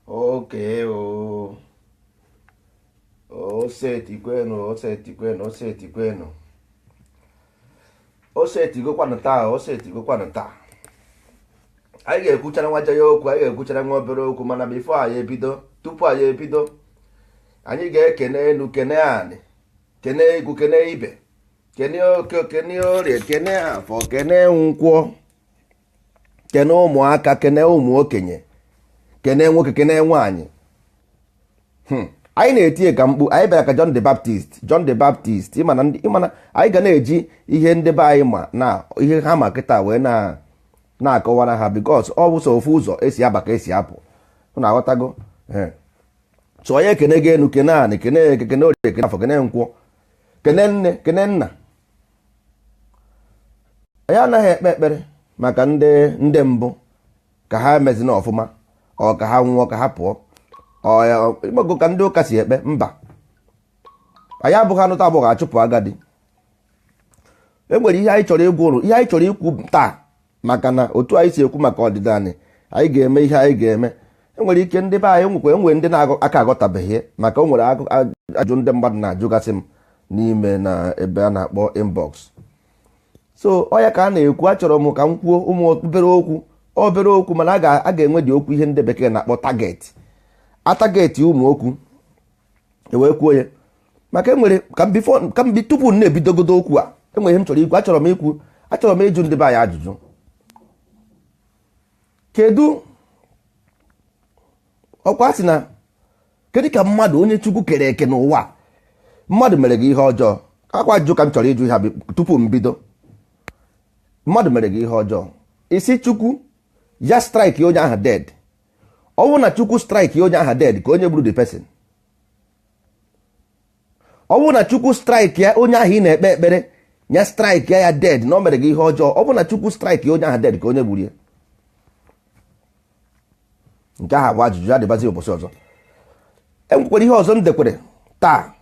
Okay o. Osetikwenu, osetikwenu, osetikwenu, osetigokwanụ taa, osetigokwanụ taa. Anyị ga-ekwuchara nwa ya okwu, anyị ga-ekwuchara nwa obere okwu, mana before anyị ebido, tupu anyị ebido, anyị ga-ekene enu, kene anị, kene egwu, kene ibe, kene oke, kene orie, kene afọ, kene nkwọ, kene ụmụaka, kene ụmụ okenye, kene nwoke, kene nwaanyị. Anyị na-etinye ka mkpu anyị bịara ka John the Baptist, John the Baptist. Ịmana anyị ga na-eji ihe ndị be anyị ma na ihe ha ma kịta wee na na-akọwara ha, because ọ bụ sọ ofu ụzọ esi aba ka esi apụ. Na aghọtago? So onye kene gị enu, kene anị, kene eke, kene orie, kene afọ, kene nkwọ, kene nne, kene nna. Anyị anaghị ekpe ekpere maka ndị mbụ ka ha emezina ọfụma, ọ ka ha nwụọ, ka ha pụọ, ịgbago ka ndị ụka si ekpe. Mba, anyị abụghị anụta agbọghọ achụpụ agadi. E nwere ihe anyị chọrọ ịgwa ụrụ, ihe anyị chọrọ ikwu taa, maka na otu anyị si ekwu maka ọdịda anyị, anyị ga-eme ihe anyị ga-eme. Enwere ike ndị be anyị nwekwa enwere ndị na-aka aghọtabeghị, maka o nwere ajụ ndị mmadụ na-ajụgasị m n'ime na ebe a na-akpọ inbox. So ọ ya ka a na-ekwu. Achọrọ m ka m kwuo ụmụ obere okwu, obere okwu, mana a ga-enwe dị okwu ihe ndị bekee na-akpọ target, a target ụmụ okwu ewee kwuo ya. Maka enwere ka mbi tupu m na-ebidogodo okwu a, enwere ihe m chọrọ ikwu. Achọrọ m ikwu, achọrọ m ịjụ ndị be anyị ajụjụ. Kedu ọkwa sị na kedu ka mmadụ, onye Chukwu kere eke n'ụwa, mmadụ mere gị ihe ọjọọ? Akwa ajụjụ ka m chọrọ ịjụ ha tupu m bido. Mmadụ mere gị ihe ọjọọ, isi Chukwu ya strike onye ahụ dead. Ọ bụrụ na Chukwu strike onye ahụ dead, ka onye gburu the person? Ọ bụrụ na Chukwu strike ya onye ahụ ị na-ekpe ekpere ya strike ya dead na o mere gị ihe ọjọọ, ọ bụrụ na Chukwu strike onye ahụ dead, ka onye gburu ya? Nke ahụ bụ ajụjụ ya dịbazi ụbọchị ọzọ. E nwekwara ihe ọzọ m dekwere taa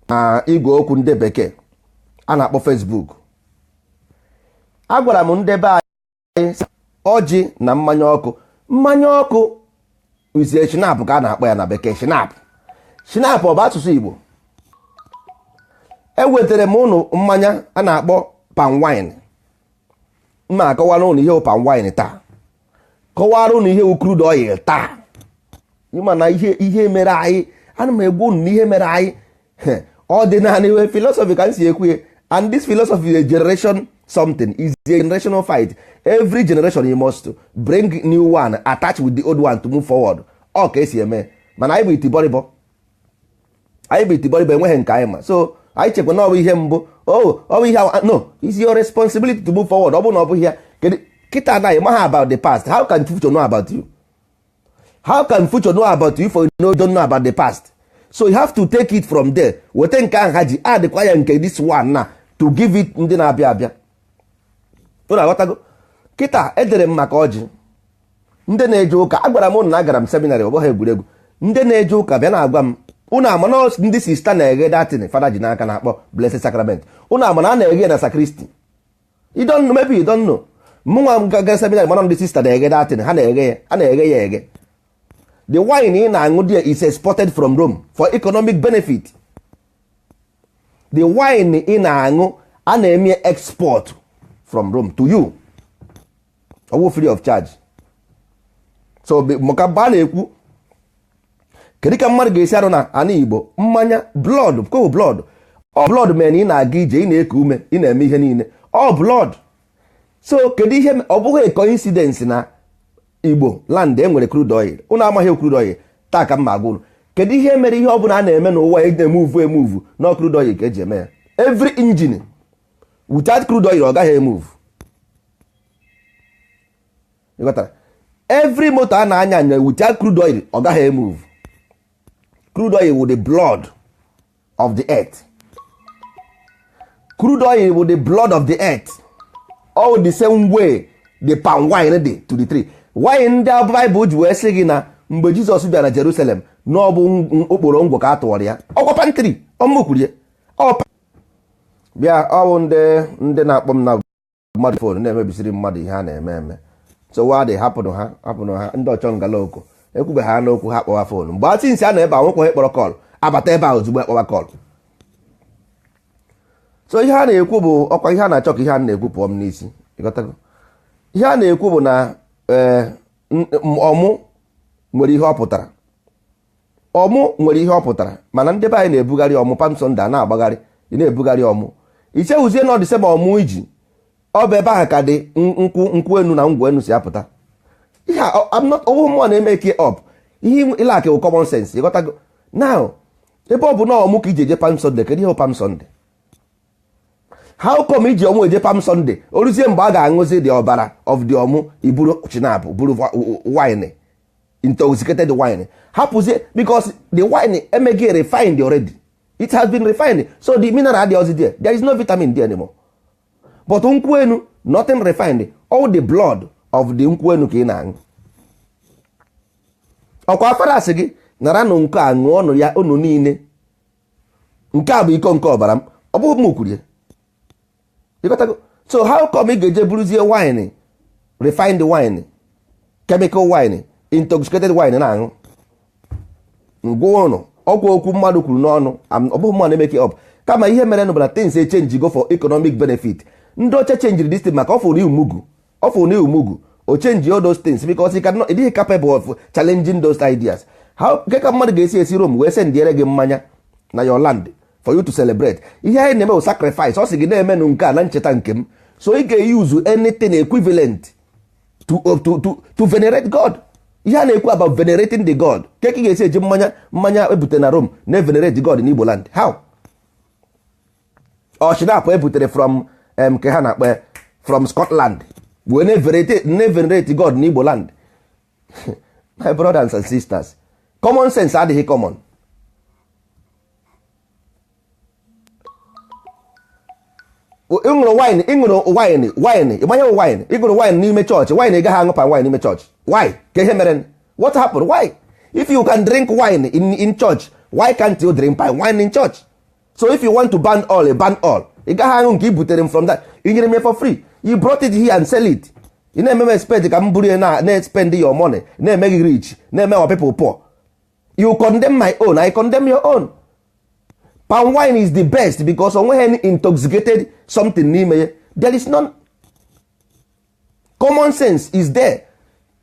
na igwe okwu ndị bekee a na-akpọ Facebook. Agwara m ndị be anyị, ọjị na mmanya ọkụ. Mmanya ọkụ izie schnapps ka a na-akpọ ya na bekee. Schnapps, schnapps, ọ bụ asụsụ Igbo? Ewetara m ụnụ mmanya a na-akpọ palm wine. Mma akọwara ụnụ ihe palm wine taa, kọwara ụnụ ihe crude oil taa. Ịma na ihe mere anyị, ana m egwu ụnụ na ihe mere anyị ọdịnala iwe philosophy ka m si ekwu ya. And this philosophy is a generation something, is a generational fight. Every generation, you must bring new one, attach with the old one to move forward. Ọ ka esi eme. Mana anyị bụ itibọrịbọ, anyị bụ itibọrịbọ, enweghị nke anyị ma. So anyị chekwa na ọ bụ ihe mbụ, oh, ọ bụ ihe. No, it's your responsibility to move forward. Ọ bụ na ọ bụghị ya, kedu kịta anaghị ma ha about the past? How can future know about you? How can future know about you if you don't know about the past? So you have to take it from there. Weta nke ahụ ha ji adịkwa ya nke this one na to give it ndị na-abịa abịa. Unu aghọtago? Kịta edere m maka ọjị. Ndị na-eje ụka, agwara m ụnụ na agara m seminary, ọ bụghị egwuregwu. Ndị na-eje ụka bịa na-agwa m, unu ama na ndị sista na-eghe datin fada ji n'aka na-akpọ Blessed Sacrament? Unu ama na a na-eghe na sacristy? You don't know, maybe you don't know. Mụnwa m gaga seminary, mana ndị sista na-eghe datin, ha na-eghe ya, a na-eghe ya eghe. The wine ị na-aṅụ there is exported from Rome for economic benefit. The wine ị na-aṅụ, a na-eme export from Rome to you, ọwụ free of charge. So maka mgbe a na-ekwu, kedu ka mmadụ ga-esi arụ na ana Igbo mmanya blood ko blood? Ọ blood mere na ị na-aga ije, ị na-eku ume, ị na-eme ihe niile, ọ blood. So kedu ihe ọ bụghị coincidence na Igbo land enwere crude oil? Unu amaghị crude oil taa ka m ma agwa unu. Kedu ihe mere ihe ọbụla a na-eme n'ụwa e na-emove emove na crude oil ka eji eme ya? Every engine without crude oil, ọ gaghị emove. Ịghọtara? Every moto a na-anya anya without crude oil, ọ gaghị emove. Crude oil with the blood of the earth. Crude oil with the blood of the earth. All the same way the palm wine dị to the tree wine. Ndị Bible ji wee sị gị na mgbe Jizọs bịara na Jerusalem, na ọ bụ okporo ngwọ ka a tụọrọ ya, ọkwa palm tree ọmụkwuru ya. Ọ bịa, ọ bụ ndị na-akpọ m na mmadụ phone na-emebisiri mmadụ ihe a na-eme eme. So wa dị, hapụnụ ha, hapụnụ ha. Ndị ọchọ ngala oko Ekwube ha n'okwu, ha kpọwa phone. Mgbe atị nsị a nọ ebe a, nwekwa kpọrọ call abata ebe a ozugbo akpọwa call. So ihe a na-ekwu bụ ọkwa ihe a na-achọ ka ihe a na-ekwu pụọ m n'isi. Ịghọtago? Ihe a na-ekwu bụ na ọmụ nwere ihe ọ pụtara, ọmụ nwere ihe ọ pụtara. Mana ndị be anyị na-ebugharị ọmụ Palm Sunday a na-agbagharị. Ị na-ebugharị ọmụ, ichewuzie na ọ dị ma ọmụ iji ọ bụ ebe ahụ ka dị nkwụ, nkwụ enu na ngwụ enu si apụta. Ihe I'm not ọwụ mmụọ na-eme ike up ihe ịlak bụ common sense. Ịghọtago? Now, ebe ọ bụ na ọmụ ka iji eje Palm Sunday, kedu ihe bụ Palm Sunday? How come iji ọmụ eje Palm Sunday, oruzie mgbe a ga-aṅụzi the ọbara of the ọmụ, iburu schnapps, buru wine, intoxicated wine, hapụzie? Because the wine emeghị refined already. It has been refined, so the mineral adịghịzi there. There is no vitamin D anymore. But nkwụ enu, nothing refined, all the blood of the nkwụ enu ka ị na-aṅụ. Ọkwa afara gị naranụ nke a, ṅụọnụ ya unu niile, nke a bụ iko nke ọbara m. Ọ bụghị m kwurie. Ịghọtago? So how come ị ga-eje buruzie wine, refined wine, chemical wine, intoxicated wine na-aṅụ? Ngwa ụnụ, ọkwa okwu mmadụ kwuru n'ọnụ, ọ bụghị mmadụ na-emeke up. Kama ihe mere bụ na things change go for economic benefit. Ndị ọcha changiri this thing maka ọ fụrụ umugu, ọ fụrụ na umugu o change all those things because he cannot, he capable of challenging those ideas. How nke ka mmadụ ga-esi esi Rome wee sendiere gị mmanya na your land for you to celebrate? Ihe anyị na-eme bụ sacrifice. Ọ sị gị na-emenụ nke a na ncheta nke m. So ị ga-use anything equivalent to venerate God. Ihe a na-ekwu about venerating the God, ke ka ị ga-esi eji mmanya, mmanya ebute na Rome, na-venerate God n'Igbo land? How? Ọ schnapps ebutere from nke ha na-akpọ from Scotland wee na-venerate God n'Igbo land? My brothers and sisters, common sense adịghị common. Ịṅụrụ wine, ịṅụrụ wine, wine, ịgbanye wine, ịṅụrụ wine n'ime chọọchị, wine, ị gaghị aṅụ palm wine n'ime chọọchị. Why? Ka ihe mere? What happened? Why? If you can drink wine in church, why can't you drink palm wine in church? So if you want to ban all, ban all. Ị gaghị aṅụ nke i butere m from that. Ị nyere m for free. You brought it here and sell it. Ị na-eme m expect ka m buru ya na spend your money, na-eme gị rich, na-eme our people poor. You condemn my own, I condemn your own. Palm wine is the best because onweghị any intoxicated something n'ime ya. There is none. Common sense is there.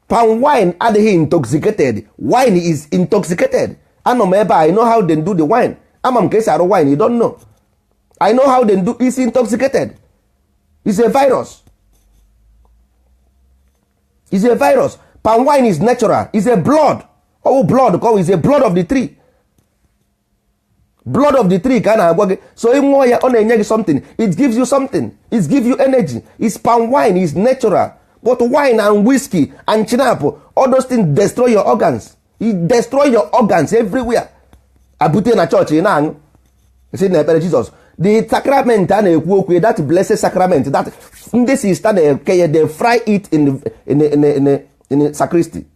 Palm wine adịghị intoxicated. Wine is intoxicated. Anọ m ebe a, I know how they do the wine. Ama m ka esi arụ wine. You don't know. I know how they do. Is intoxicated. It's a virus. It's a virus. Palm wine is natural. It's a blood. Oh, blood ka ọ is a blood of the tree. Blood of the tree ka a na-agwa gị. So ị ṅụọ ya, ọ na-enye gị something. It gives you something. It gives you energy. It's palm wine is natural. But wine and whiskey and schnapps, all those things destroy your organs. It destroy your organs everywhere. Abute na chọọchị, ị na-aṅụ, si na ekpere Jizọs. The sacrament a na-ekwu okwu, that blessed sacrament that ndị sister na-eke ya, they fry it in sacristy.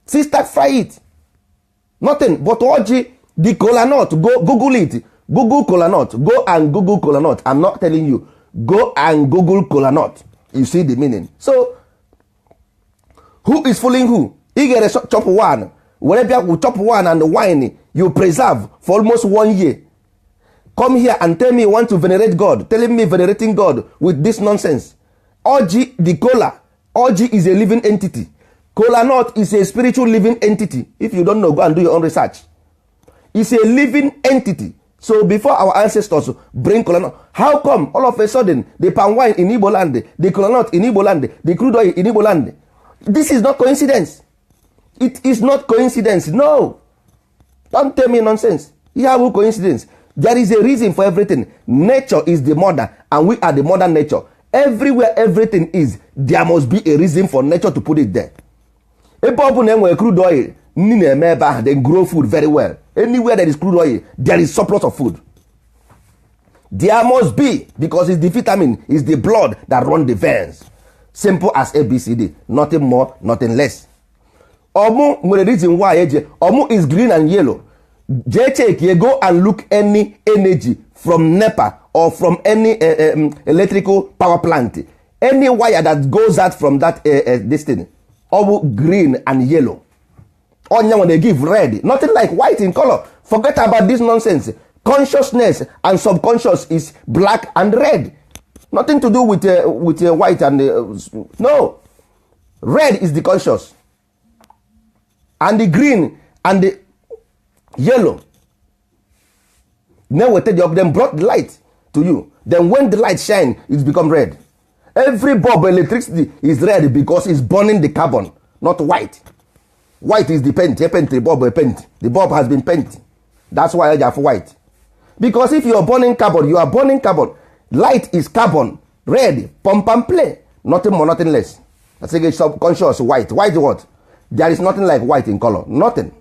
Sister fry it, nothing but ọjị, the kola nut. Go google it. Google kola nut. Go and google kola nut. I'm not telling you. Go and google kola nut, you see the meaning. So who is fooling who? Ị ga-ere chop one were bịa chop one and wine you preserve for almost one year, come here and tell me you want to venerate God, telling me venerating God with this nonsense. Ọjị, the kola, ọjị is a living entity. Kola nut is a spiritual living entity. If you don't know, go and do your own research. It's a living entity. So before our ancestors bring kola nut, how come all of a sudden the palm wine in Igbo land, the kola nut in Igbo land, the crude oil in Igbo land? This is not coincidence. It is not coincidence. No, don't tell me nonsense. Ihe abụ coincidence. There is a reason for everything. Nature is the mother and we are the mother nature. Everywhere everything is, there must be a reason for nature to put it there. Ebe ọ bụla e nwere crude oil, nri na-eme ebe ahụ. They grow food very well. Anywhere there is crude oil, there is surplus of food. There must be, because it's the vitamin, is the blood that run the veins. Simple as ABCD, nothing more, nothing less. Ọmụ nwere reason why eji ọmụ is green and yellow. Jee check ye, go and look any energy from NEPA or from any electrical power plant, any wire that goes out from that this thing, ọ bụ green and yellow. Onye nwe give red, nothing like white in color. Forget about this nonsense. Consciousness and subconscious is black and red, nothing to do with white and no. Red is the conscious, and the green and the yellow na-eweta the then brought the light to you. Then when the light shine, it become red. Every bulb electricity is red because it's burning the carbon, not white. White is the paint. Paint the bulb, a paint, the bulb has been paint. That's why I have white, because if you are burning carbon, you are burning carbon. Light is carbon. Red, pump and play, nothing more, nothing less. I say subconscious white. White what? There is nothing like white in color, nothing.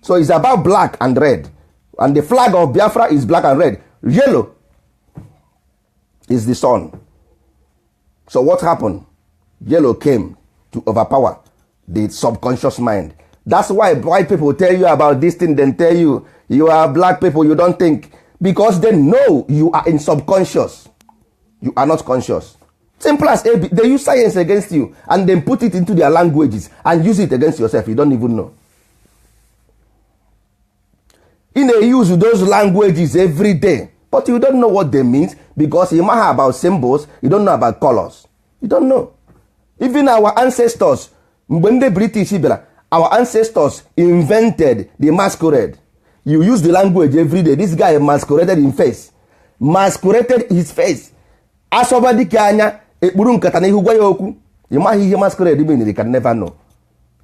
So it's about black and red, and the flag of Biafra is black and red. Yellow is the sun. So what happened? Yellow came to overpower the subconscious mind. That's why white people tell you about this thing. Then tell you, you are black people, you don't think, because they know you are in subconscious, you are not conscious. Simple as AB. They use science against you and then put it into their languages and use it against yourself. You don't even know. Ị na-use those languages every day, but you don't know what they mean, because you maha about symbols, you don't know about colors, you don't know. Even our ancestors, mgbe ndị British bịara, our ancestors invented the masquerade. You use the language every day. This guy masqueraded in face, masqueraded his face. Asọba dike anya ekpuru nkata n'ihu gwa ya okwu. Ị maghị ihe masquerade mean. You can never know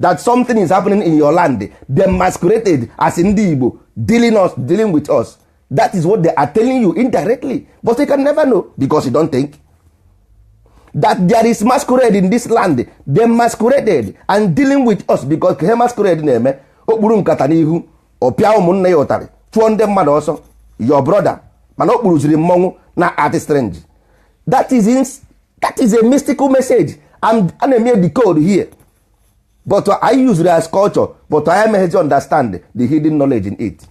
that something is happening in your land. They masqueraded as ndị Igbo dealing with us. That is what they are telling you indirectly, but you can never know because you don't think that there is masquerade in this land. They masqueraded and dealing with us because ihe masquerade na-eme, okpuru nkata n'ihu, ọ pịa ụmụnne ya ụtarị, chụọ ndị mmadụ ọsọ, your brother, mana o kpuruziri mmọnwụ na art strange. That is a mystical message. A na-eme the code here, but I use it as culture, but I emeghezi understand the hidden knowledge in it.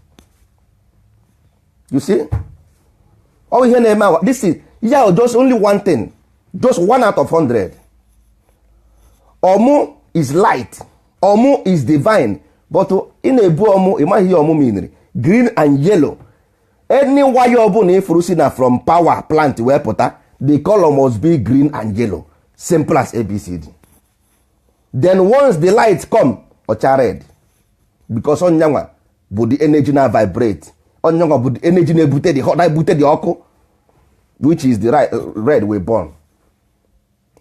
You see ọ ihe na-eme awa. This is yeah, just only one thing, just one out of 100. Ọmụ is light, ọmụ is divine, but ị na-ebu ọmụ, ị maghị ihe ọmụ meaniri. Green and yellow, any wire ọbụla ifuru si na from power plant wee pụta, the color must be green and yellow. Simple as ABCD. Then once the light come, ọcha red, because onyanwa bụ the energy na vibrate, onyanwa bụ the energy na-ebute the ọkụ, which is the right, red we burn.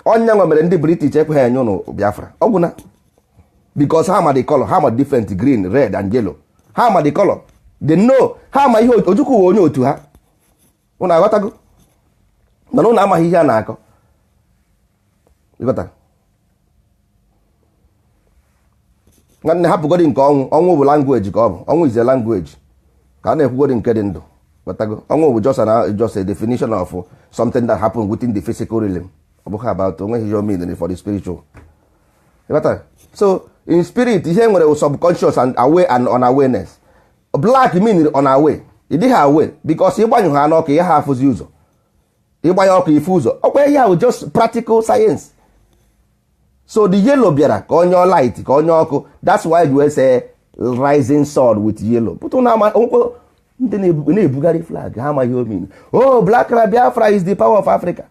Onyanwa mere ndị British ekweghị enye ụnụ Biafra ọgwụ na because ha ma the color, ha ma different green, red and yellow. Ha ma the color, they know. Ha ma ihe Ojukwu wụ onye otu ha. Ụnụ aghọtago? Mana ụnụ amaghị ihe a na-akọ. Ịghọta? Nwanne, hapụgodi nke ọnwụ. Ọnwụ bụ language ka ọ bụ. Ọnwụ is a language ka a na-ekwugodi nke dị ndụ. Ghọtago? Ọnwụ bụ just a definition of something that happened within the physical realm. Ọ bụghị about, onweghị ihe meaning for the spiritual. Ịghọta? So in spirit, ihe nwere subconscious and aware and unawareness. Black meaning unaware. Ị dịghị aware because ịgbanyụ ha n'ọkụ, ihe ha afụzi ụzọ. Ịgbanye ọkụ, ife ụzọ. Ọkwa ihe ahụ just practical science. So the yellow bịara ka onye light, ka onye ọkụ. That's why you say rising sun with yellow. But ụnụ ama ndị na-ebugharị flag ha amaghị o mean. Oh, black na Biafra is the power of Africa,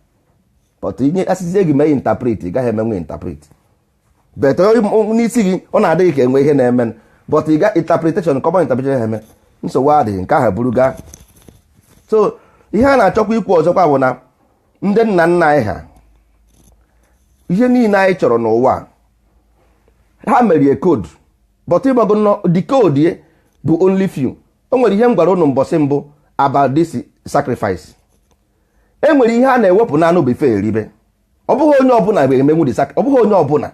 but inye asịzie gị mee interpret, ị gaghị emenwe interpret. But n'isi gị ọ na-adịghị ka enwe ihe na-eme, but ị ga interpretation, common interpretation eme, nsogbu adịghị. Nke ahụ buru gaa. So ihe a na-achọkwa ikwu ọzọkwa bụ na ndị nna nna anyị ha, ihe niile anyị chọrọ n'ụwa, ha merie code, but ịgbago the code ye bụ only few. O nwere ihe m gwara ụnụ mbọsị mbụ about this sacrifice. E nwere ihe a na-ewepụ n'anụ before eribe. Ọ bụghị onye ọbụla ga-emenwu the sacrifice, ọ bụghị onye ọbụla.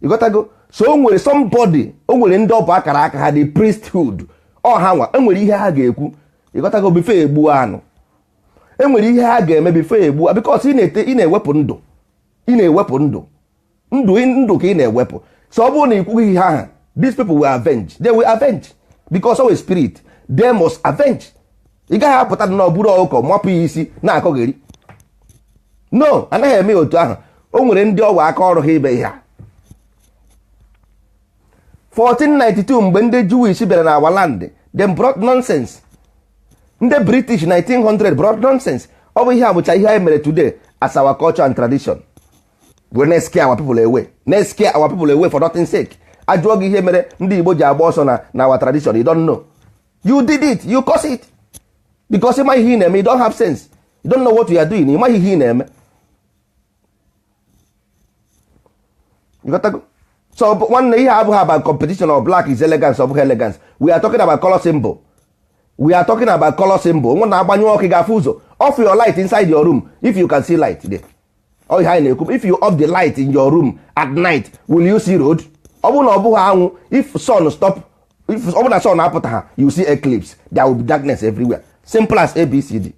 Ịghọtago? So o nwere somebody, o nwere ndị ọ bụ akara aka ha, the priesthood, ọ ha nwa e nwere ihe ha ga-ekwu. Ịghọtago? Before egbuo anụ, e nwere ihe ha ga-eme before egbuo, because ị na-ete, ị na-ewepụ ndụ, ị na-ewepụ ndụ, ndụ, ndụ ka ị na-ewepụ. So ọ bụrụ na ị kwughị ihe ahụ, these people will avenge. They will avenge because of a spirit. They must avenge. Ị gaghị apụta na ọ bụrụ ọkụkọ mapụ ya isi na-akọgheri. No, anaghị eme ya otu ahụ. O nwere ndị ọwa aka ọrụ ha ibe ihe a. 1492, mgbe ndị Jewish bịara na our land, them brought nonsense. Ndị British 1900 brought nonsense. Ọ bụ ihe a bụcha ihe anyị mere today as our culture and tradition. We na-scare our people away, na-scare our people away for nothing sake. Ajụọ gị ihe mere ndị Igbo ji agba ọsọ na our tradition, you don't know. You did it, you cause it, because ịma ihe ị na-eme. You don't have sense, you don't know what you are doing. Ịmaghị ihe ị na-eme. You got to go. So nwanne, ihe abụghị about competition of black is elegance, ọ bụghị elegance. We are talking about color symbol. We are talking about color symbol. Nwa na-agbanyụ ọkụ, ị ga-afụ ụzọ. Off your light inside your room if you can see light there. Ọ ihe anyị na-ekwu, if you off the light in your room at night, will you see road? Ọ bụrụ na ọ bụghị anwụ, if sun stop, if ọ bụrụ na sun apụta ha, you see eclipse, there will be darkness everywhere. Simple as ABCD.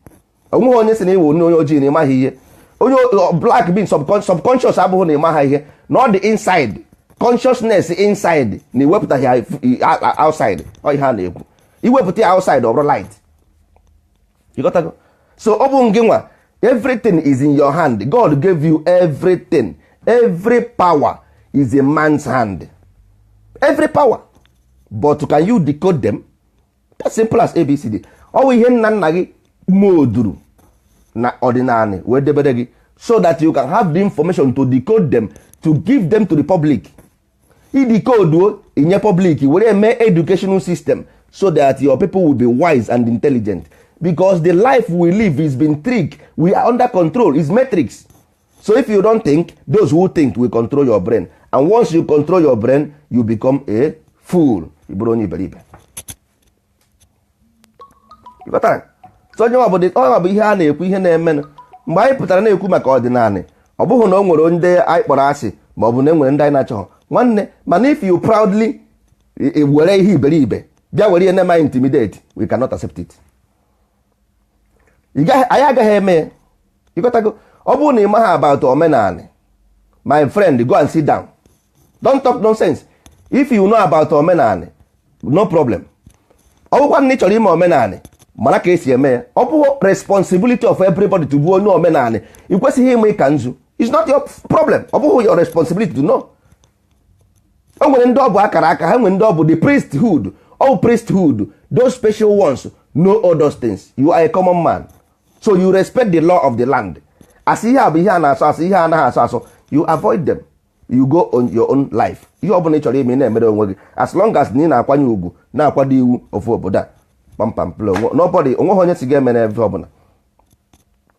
Onweghị onye sị na iwu onye ojii na ịmaghị ihe. Onye black being subconscious abụghị na ịmaghị ihe na ọ dị inside consciousness, inside na iwepụtaghị ya outside. Ọ ihe a na-ekwu, iwepụta ya outside, ọ bụrụ light. You got to go. So ọ bụ ngị nwa, everything is in your hand. God gave you everything. Every power is in man's hand, every power, but can you decode them? That's simple as ABCD. Ọ bụ ihe nna nna gị moduru na ọdịnala wee debere gị so that you can have the information to decode them, to give them to the public. Idecode inye public, were mee educational system so that your people will be wise and intelligent, because the life we live is been trick. We are under control, is matrix. So if you don't think, those who think will control your brain, and once you control your brain, you become a fool. Ị bụrụ onye iberibe. Ịghọtara? So onye nwa bụ onye nwa bụ ihe a na-ekwu, ihe na-emenụ mgbe anyị pụtara na-ekwu maka ọdịnala. Ọ bụghị na o nwere ndị anyị kpọrọ asị, ma ọ bụ na e nwere ndị anyị na-achọghọ, nwanne. Mana if you proudly were ihe iberibe bịa were ihe na-eme anyị intimidate, we cannot accept it. Anyị agaghị eme ya. Ịghọtago? Ọ bụrụ na ị maghị about omenala, my friend, go and sit down. Don't talk nonsense. If you know about omenala, no problem. Ọ bụkwa na ị chọrọ ime omenala, mara ka esi eme ya. Ọ bụghị responsibility of everybody to bụ onye omenala. Ị kwesịghị ịma ịka nzu. It's not your problem. Ọ bụghị your responsibility to know. O nwere ndị ọ bụ akara aka ha, nwere ndị ọ bụ the priesthood. All priesthood, those special ones know all those things. You are a common man, so you respect the law of the land. Asị ihe a bụ ihe a na-asọ asọ, ihe a anaghị asọ asọ, you avoid them. You go on your own life. Ihe ọ bụla ị chọrọ ime, ị na-emere onwe gị, as long as na ị na-akwanye ugwu, na-akwado iwu ofu obodo a kpamkpam. Nobody, onweghị onye si ga-eme n'ebe ọbụla.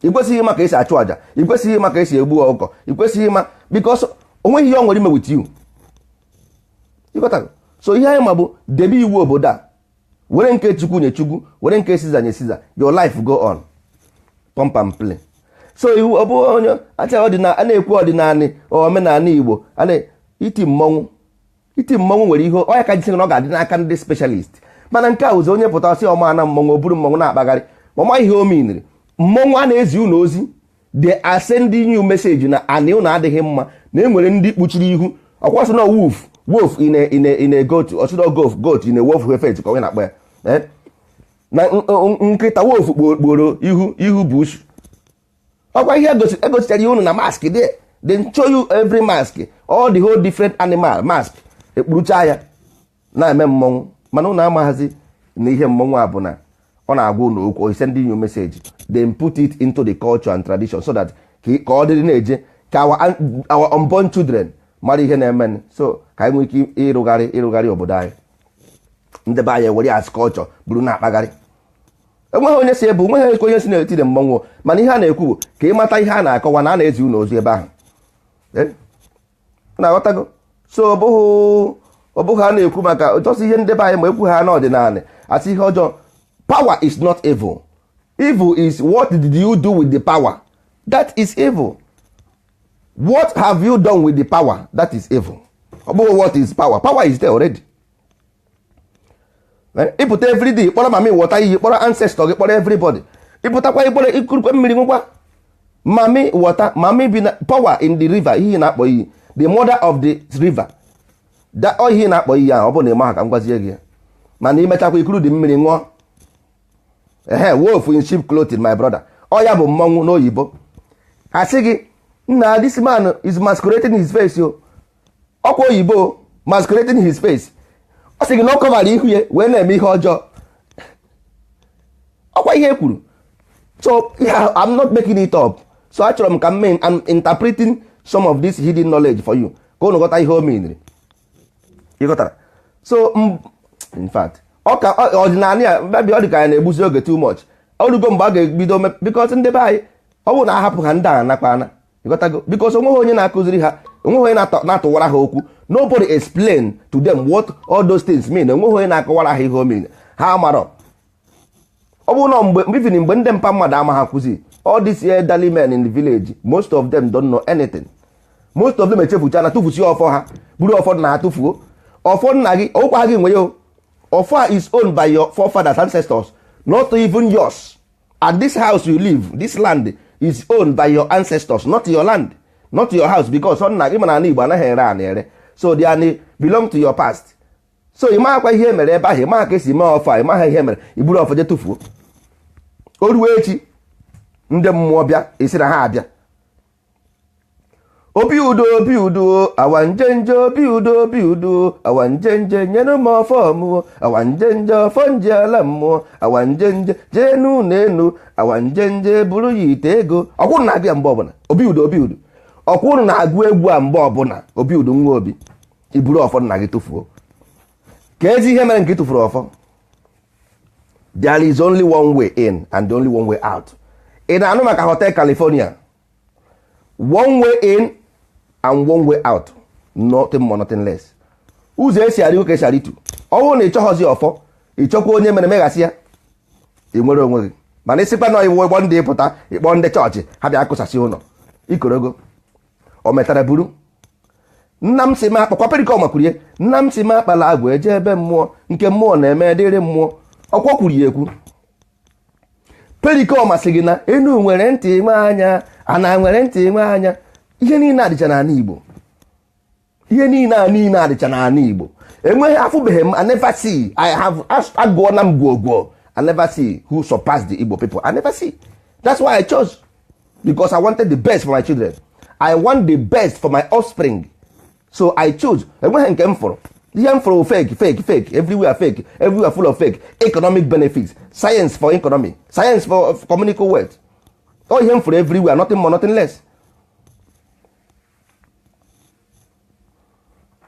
Ị kwesịghị ịma ka esi achụ àjà, ị kwesịghị ịma ka esi egbu ọkụkọ, ị kwesịghị ịma, because onweghị ihe ọ nwere ime with you. Ịghọtago? So ihe anyị ma bụ debe iwu obodo a, were nke Chukwu nye Chukwu, were nke Siza nye Siza. Your life go on, pump and play. So iwu ọ bụghị onye acha ọdịna a na-ekwu ọdịnala, omenala Igbo a na iti mmọnwụ. Iti mmọnwụ nwere ihe ọ ya ka jisi na ọ ga-adị n'aka ndị specialist. Mana nke a ụzọ onye pụta sị ọma na mmọnwụ, o buru mmọnwụ na-akpagharị, ma ọma ihe o miniri. Mmọnwụ a na-ezi unu ozi, they are sending you message na anị unu adịghị mma, na enwere ndị kpuchiri ihu. Ọkwasị na wolf, wolf in a goat, ọsịna goat, goat in a wolf effect, ka onye na-akpọ ya. Eh? Na nkịta wolf kporo ihu, ihu bush. Ọkwa ihe egosichara ihe unu na mask dị. They show you every mask, all the whole different animal mask, ekpurucha ya na-eme mmọnwụ. Mana unu amaghazi na ihe mmọnwụ a bụ na ọ na-agwa unu okwu, sending you message. Then put it into the culture and tradition so that ka ọ dịrị na-eje, ka our unborn children mara ihe na-eme, so ka anyị nwee ike ịrụgharị obodo anyị. Ndị be anyị ewere as culture bụrụ na-akpagharị. Enweghị onye si ebe, onweghị onye si na-etiri mmọnwụ. Mana ihe a na-ekwu bụ ka ị mata ihe a na-akọwa na a na-ezi unu ozi ebe ahụ. Na-aghọtago? So ọ bụghị a na-ekwu maka ọtọsị ihe ndị be anyị ma ekwu ha n'ọdịnala asị ihe ọjọọ. Power is not evil. Evil is what did you do with the power. That is evil. What have you done with the power? That is evil. Ọ bụghị what is power. Power is there already. Ịpụta everyday, kpọrọ mami wọta iyi, kpọrọ ancestor gị, kpọrọ everybody. Ịpụtakwa, ịkpọrọ ikurukwe mmiri, nwekwa mami water, mami bi na power in the river. Ihe na-akpọ iyi, the mother of the river, da ọ ihe na-akpọ iyi ahụ. Ọ bụrụ na ị maha, ka m gwazie gị ya. Mana imechakwa, ikuru dị mmiri ṅụọ. Ehe, wolf in sheep clothing, my brother. Ọ ya bụ mmọnwụ n'oyibo. Ha sị gị, nna, this man is masquerading his face o. Ọkwa oyibo, masquerading his face. Ọ sị gị na ọ coverara ihu ya wee na-eme ihe ọjọọ. Ọkwa ihe e kwuru. So yeah, I'm not making it up. So achọrọ m ka m I'm interpreting some of this hidden knowledge for you ka unu ghọta ihe o meaniri. Ịghọtara? So in fact, ọ ka ọdịnala ya maybe ọ dị ka ya na-egbuzi oge too much. Orugo mgbe a ga-ebido, because ndị be anyị, ọ bụrụ na ahapụ ha, ndị a anakwa ana. Ịghọtago? Because onweghị onye na-akụziri ha, onweghị onye na-atụwara ha okwu. Nobody explain to them what all those things mean. Onweghị onye na-akọwara ha ihe o mean. Ha amarọ. Ọ bụrụ na mgbe, even mgbe ndị mpa mmadụ ama ha kụzi, all these elderly men in the village, most of them don't know anything. Most of them echefucha na tụfusi ọfọ ha, buru ọfọ na ha tụfuo. Ọfọ nna gị, ọkwa gị nwe ya o. Ọfọ a is owned by your forefathers, ancestors, not even yours. And this house you live, this land is owned by your ancestors, not your land, not your house, because ọ nna gị. Mana ala Igbo anaghị ere ana ere. So the ani belong to your past. So ị maghakwa ihe mere ebe ahụ, ị maha ka esi mee ọfọ a, ị maha ihe mere iburu ọfọ je tụfuo. O ruo echi, ndị mmụọ bịa, esi na ha abịa. Obi udo, obi udo, awa njenje, obi udo, obi udo, awa njenje, nyere m ọfọ mmụọ, awa njenje, ọfọ nje ala mmụọ, awa njenje, jee n'ụlọ enu, awa njenje, buru ya ite ego. Ọkwụrụ na-agụ ya mgbe ọbụla, obi udo, obi udo. Ọkwụrụ na-agụ egwu a mgbe ọbụla, obi udo nwa obi. Iburu ọfọ nna gị tụfuo, ka ezi ihe mere nke ị tụfuru ọfọ. There is only one way in and only one way out. Ị na-anụ maka Hotel California? One way in and one way out, nothing more, nothing less. Ụzọ esi arị ka esi arịtu. Ọ bụrụ na ị chọghọzi ọfọ, ị chọkwa onye mere meghasị ya, ị nwere onwe gị. Mana ịsịkwa na iwu ịgbọ ndị pụta, ịkpọ ndị chọọchị ha bịa kụsasị ụlọ ikorogo. O metara buru nna m si m akpakwa perikọ makwurie. Nna m si m akpala agwa eje ebe mmụọ nke mmụọ na-eme dịrị mmụọ. Ọkwọ kwuru ya ekwu. Perikọ masị gị na enu nwere ntị nwe anya, ana nwere ntị nwe anya. Ihe niile adịcha n'ala Igbo. Ihe niile a niile adịcha n'ala Igbo. Enweghị, afụbeghị m. I never see. I have agụọ na m gwogwo. I never see who surpassed the Igbo people. I never see. That's why I chose, because I wanted the best for my children. I want the best for my offspring, so I chose. Enweghị nke m fụrụ. Ihe m fụrụ, fake, fake, fake everywhere, fake everywhere, full of fake economic benefits, science for economy, science for communicable wealth. Ọ ihe m fụrụ everywhere, nothing more, nothing less.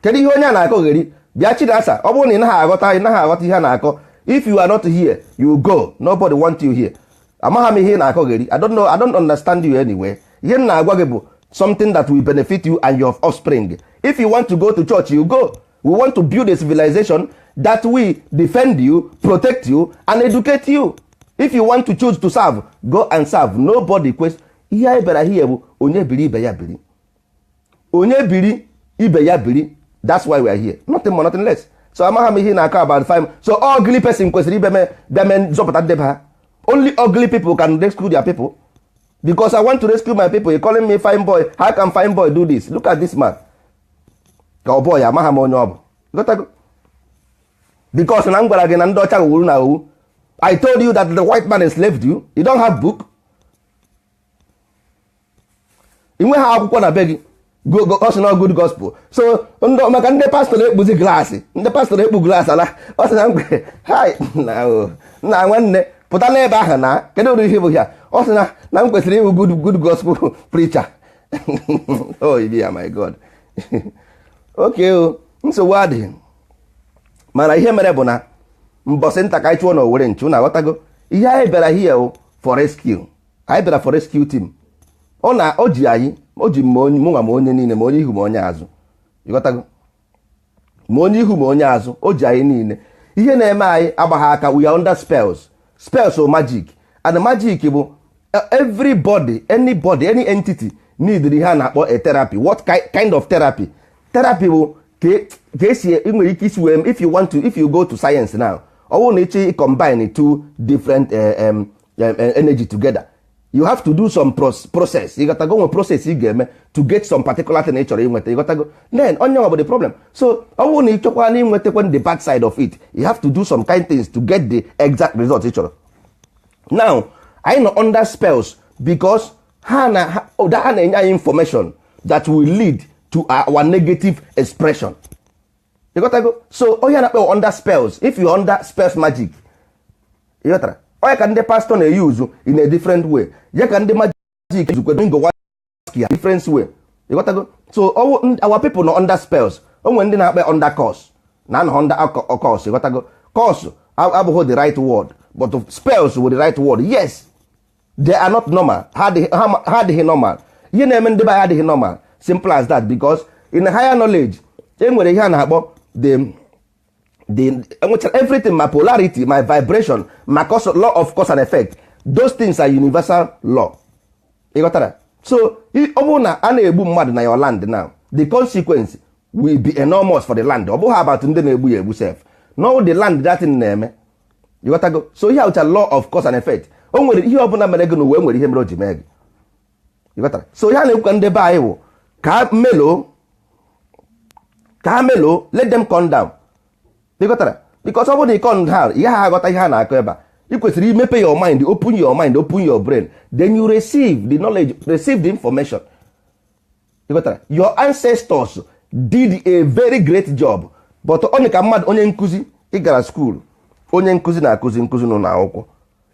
Kedu ihe onye a na-akọgheri? Bịa, Chinasa. Ọ bụrụ na ị naghị aghọta, ị naghị aghọta ihe a na-akọ. If you are not here, you go. Nobody want you here. Amagha m ihe ị na-akọgheri. I don't know, I don't understand you anyway. Ihe m na-agwa gị bụ something that will benefit you and your offspring. If you want to go to church, you go. We want to build a civilization that will defend you, protect you and educate you. If you want to choose to serve, go and serve. Nobody question. Ihe anyị bịara here bụ onye biri, ibe ya biri. Onye biri, ibe ya biri. That's why we are here, nothing more, nothing less. So amagha m ihe na-akọ about five. So ugly person kwesịrị ibe me bịa mee zọpụta ndị be ha. Only ugly people can rescue their people? Because I want to rescue my people, you calling me fine boy. How can fine boy do this? Look at this man. Ka ọ boy, amagha m onye ọ bụ. Ghọtago? Because na m gwara gị na ndị ọcha ghọgburu na owu. I told you that the white man enslaved you. You don't have book. Ị nweghị akwụkwọ na be gị. Ọ sị na good gospel. So maka ndị pastọ na-ekpuzi glaasị, ndị pastọ na-ekpu glaasị ala. Ọ sị na mgbe hai na o, nna nwanne pụta n'ebe ahụ na kedu ụdị ihe bụ ya. Ọ sị na m kwesịrị ịbụ good gospel preacher. Oh yeah, my God. Okay o, nsogbu adịghị. Mana ihe mere bụ na mbọsị nta ka anyị chụọ na owere nchu na aghọtago. Ihe anyị bịara here o, for rescue. Anyị bịara for rescue team. Ọ na o ji anyị, o ji ma onye mụnwa, ma onye niile, ma onye ihu, ma onye azụ. Ịghọtago? Ma onye ihu, ma onye azụ, o ji anyị niile. Ihe na-eme anyị agbagha aka. We are under spells. Spells or magic, and magic bụ everybody, anybody, any entity need ihe a na-akpọ a therapy. What kind of therapy? Therapy bụ ka esi ị nwere ike isi wee, if you want to, if you go to science now, ọ bụrụ na ị chọọ combine two different energy together, you have to do some process. Ịghọtago? Nwe process ị ga-eme to get some particular thing ị chọrọ inweta. Ịghọtago? Then onye nwa bụ the problem. So ọ bụrụ na ị chọkwa na ịnwetakwa the bad side of it, you have to do some kind things to get the exact result ị chọrọ. Now anyị nọ under spells because ha na-enye anyị information that will lead to our negative expression. Ịghọtago? So onye na-akpọ under spells, if you under spells magic, ịghọtara? Onye ka ndị pastor na-eyuzu in a different way, ya ka ndị magic zukwe Domingo ya different way. Ịghọtago? So our people nọ under spells. O nwere ndị na-akpa under curse, na anọ under curse. Ịghọtago? Curse abụghị the right word, but spells were the right word. Yes, they are not normal. Ha adịghị normal. Ihe na-eme ndị be anyị adịghị normal, simple as that. Because in higher knowledge, e nwere ihe a na-akpọ the enwechara everything, ma polarity, ma vibration, ma law of cause and effect. Those things are universal law. Ịghọtara? So ọ bụrụ na a na-egbu mmadụ na your land now, the consequence will be enormous for the land. Ọ bụghị about ndị na-egbu ya egbu sef, no, the land that thing na-eme. Ịghọtago? So ihe awụcha law of cause and effect. O nwere ihe ọbụla mere gị n'ụwa, nwere ihe mere o ji mee gị. Ịghọtara? So ihe a na-ekwu ka ndị be anyị wụ ka meloo, ka ha meloo, let them calm down. Ịghọtara? Because ọ bụrụ na ị calm down, ị gaghị aghọta ihe a na-akọ ebe a. Ị kwesịrị imepe your mind, open your mind, open your brain, then you receive the knowledge, receive the information. Ịghọtara? Your ancestors did a very great job, but onye ka mmadụ, onye nkụzi, ị gara school, onye nkụzi na-akụzi nkụzi n'ụlọ akwụkwọ,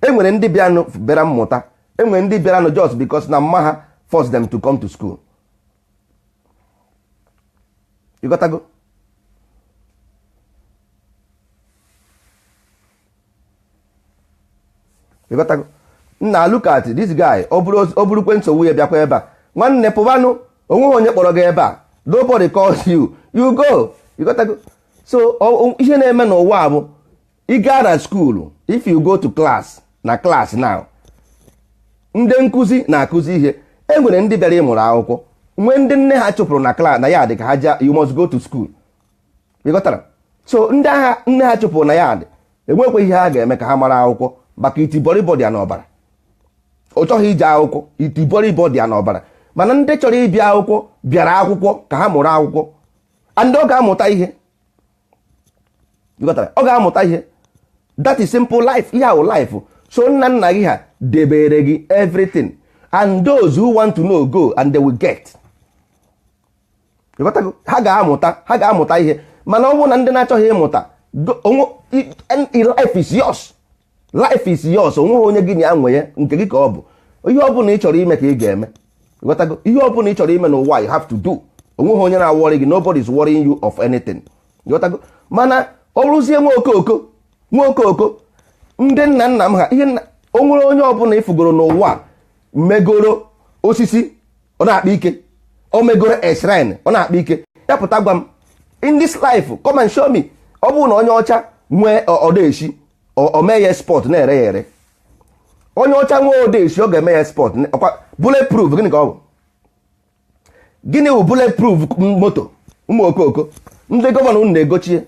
e nwere ndị bịanụ bịara mmụta, e nwere ndị bịaranụ just because na mma ha force them to come to school. Ịghọtago? Ịghọtago? Nna, look at this guy. Ọ bụrụkwe nsogbu ya bịakwa ebe a. Nwanne, pụbanụ, onweghị onye kpọrọ gị ebe a. Nobody calls you, you go. Ịghọtago? So ihe na-eme n'ụwa bụ ị gaa na school, if you go to class, na class now, ndị nkụzi na-akụzi ihe. E nwere ndị bịara ịmụrụ akwụkwọ, nwee ndị nne ha chụpụrụ na class na yard ka ha jee. You must go to school. Ịghọtara? So ndị agha nne ha chụpụrụ na yard, enwekwa ihe ha ga-eme ka ha mara akwụkwọ, maka itibọrịbọdị ya n'ọbara. Ọ chọghị ije akwụkwọ, itibọrịbọdị ya n'ọbara. Mana ndị chọrọ ịbịa akwụkwọ bịara akwụkwọ ka ha mụrụ akwụkwọ, and ọ ga-amụta ihe. Ịghọtara? Ọ ga-amụta ihe. That is simple life. Ihe ahụ life. So nna nna gị ha debere gị everything, and those who want to know, go and they will get. Ịghọtago? Ha ga-amụta, ha ga-amụta ihe. Mana ọ bụrụ na ndị na-achọghị ịmụta, life is yours, life is yours. Onweghị onye gị na ya nwe ya, nke gị ka ọ bụ. Ihe ọ bụla ị chọrọ ime ka ị ga-eme. Ịghọtago? Ihe ọ bụla ị chọrọ ime n'ụwa, you have to do. Onweghị onye na-aworry gị. Nobody is worrying you of anything. Ịghọtago? Mana ọ bụrụzie nwa okooko, nwa okooko, ndị nna nna m ha, ihe o nwere onye ọbụla ịfụgoro n'ụwa megoro osisi ọ na-akpa ike, o megoro a shrine ọ na-akpa ike, ya pụta gwa m. In this life, come and show me. Ọ bụrụ na onye ọcha nwee ọdaeshi, o mee ya export, na-ere ya ere. Onye ọcha nwee odeshi, ọ ga-eme ya export. Ọkwa bullet proof, gịnị ka ọ bụ? Gịnị bụ bullet proof moto? Ụmụ okooko, ndị governor unu na-egochie.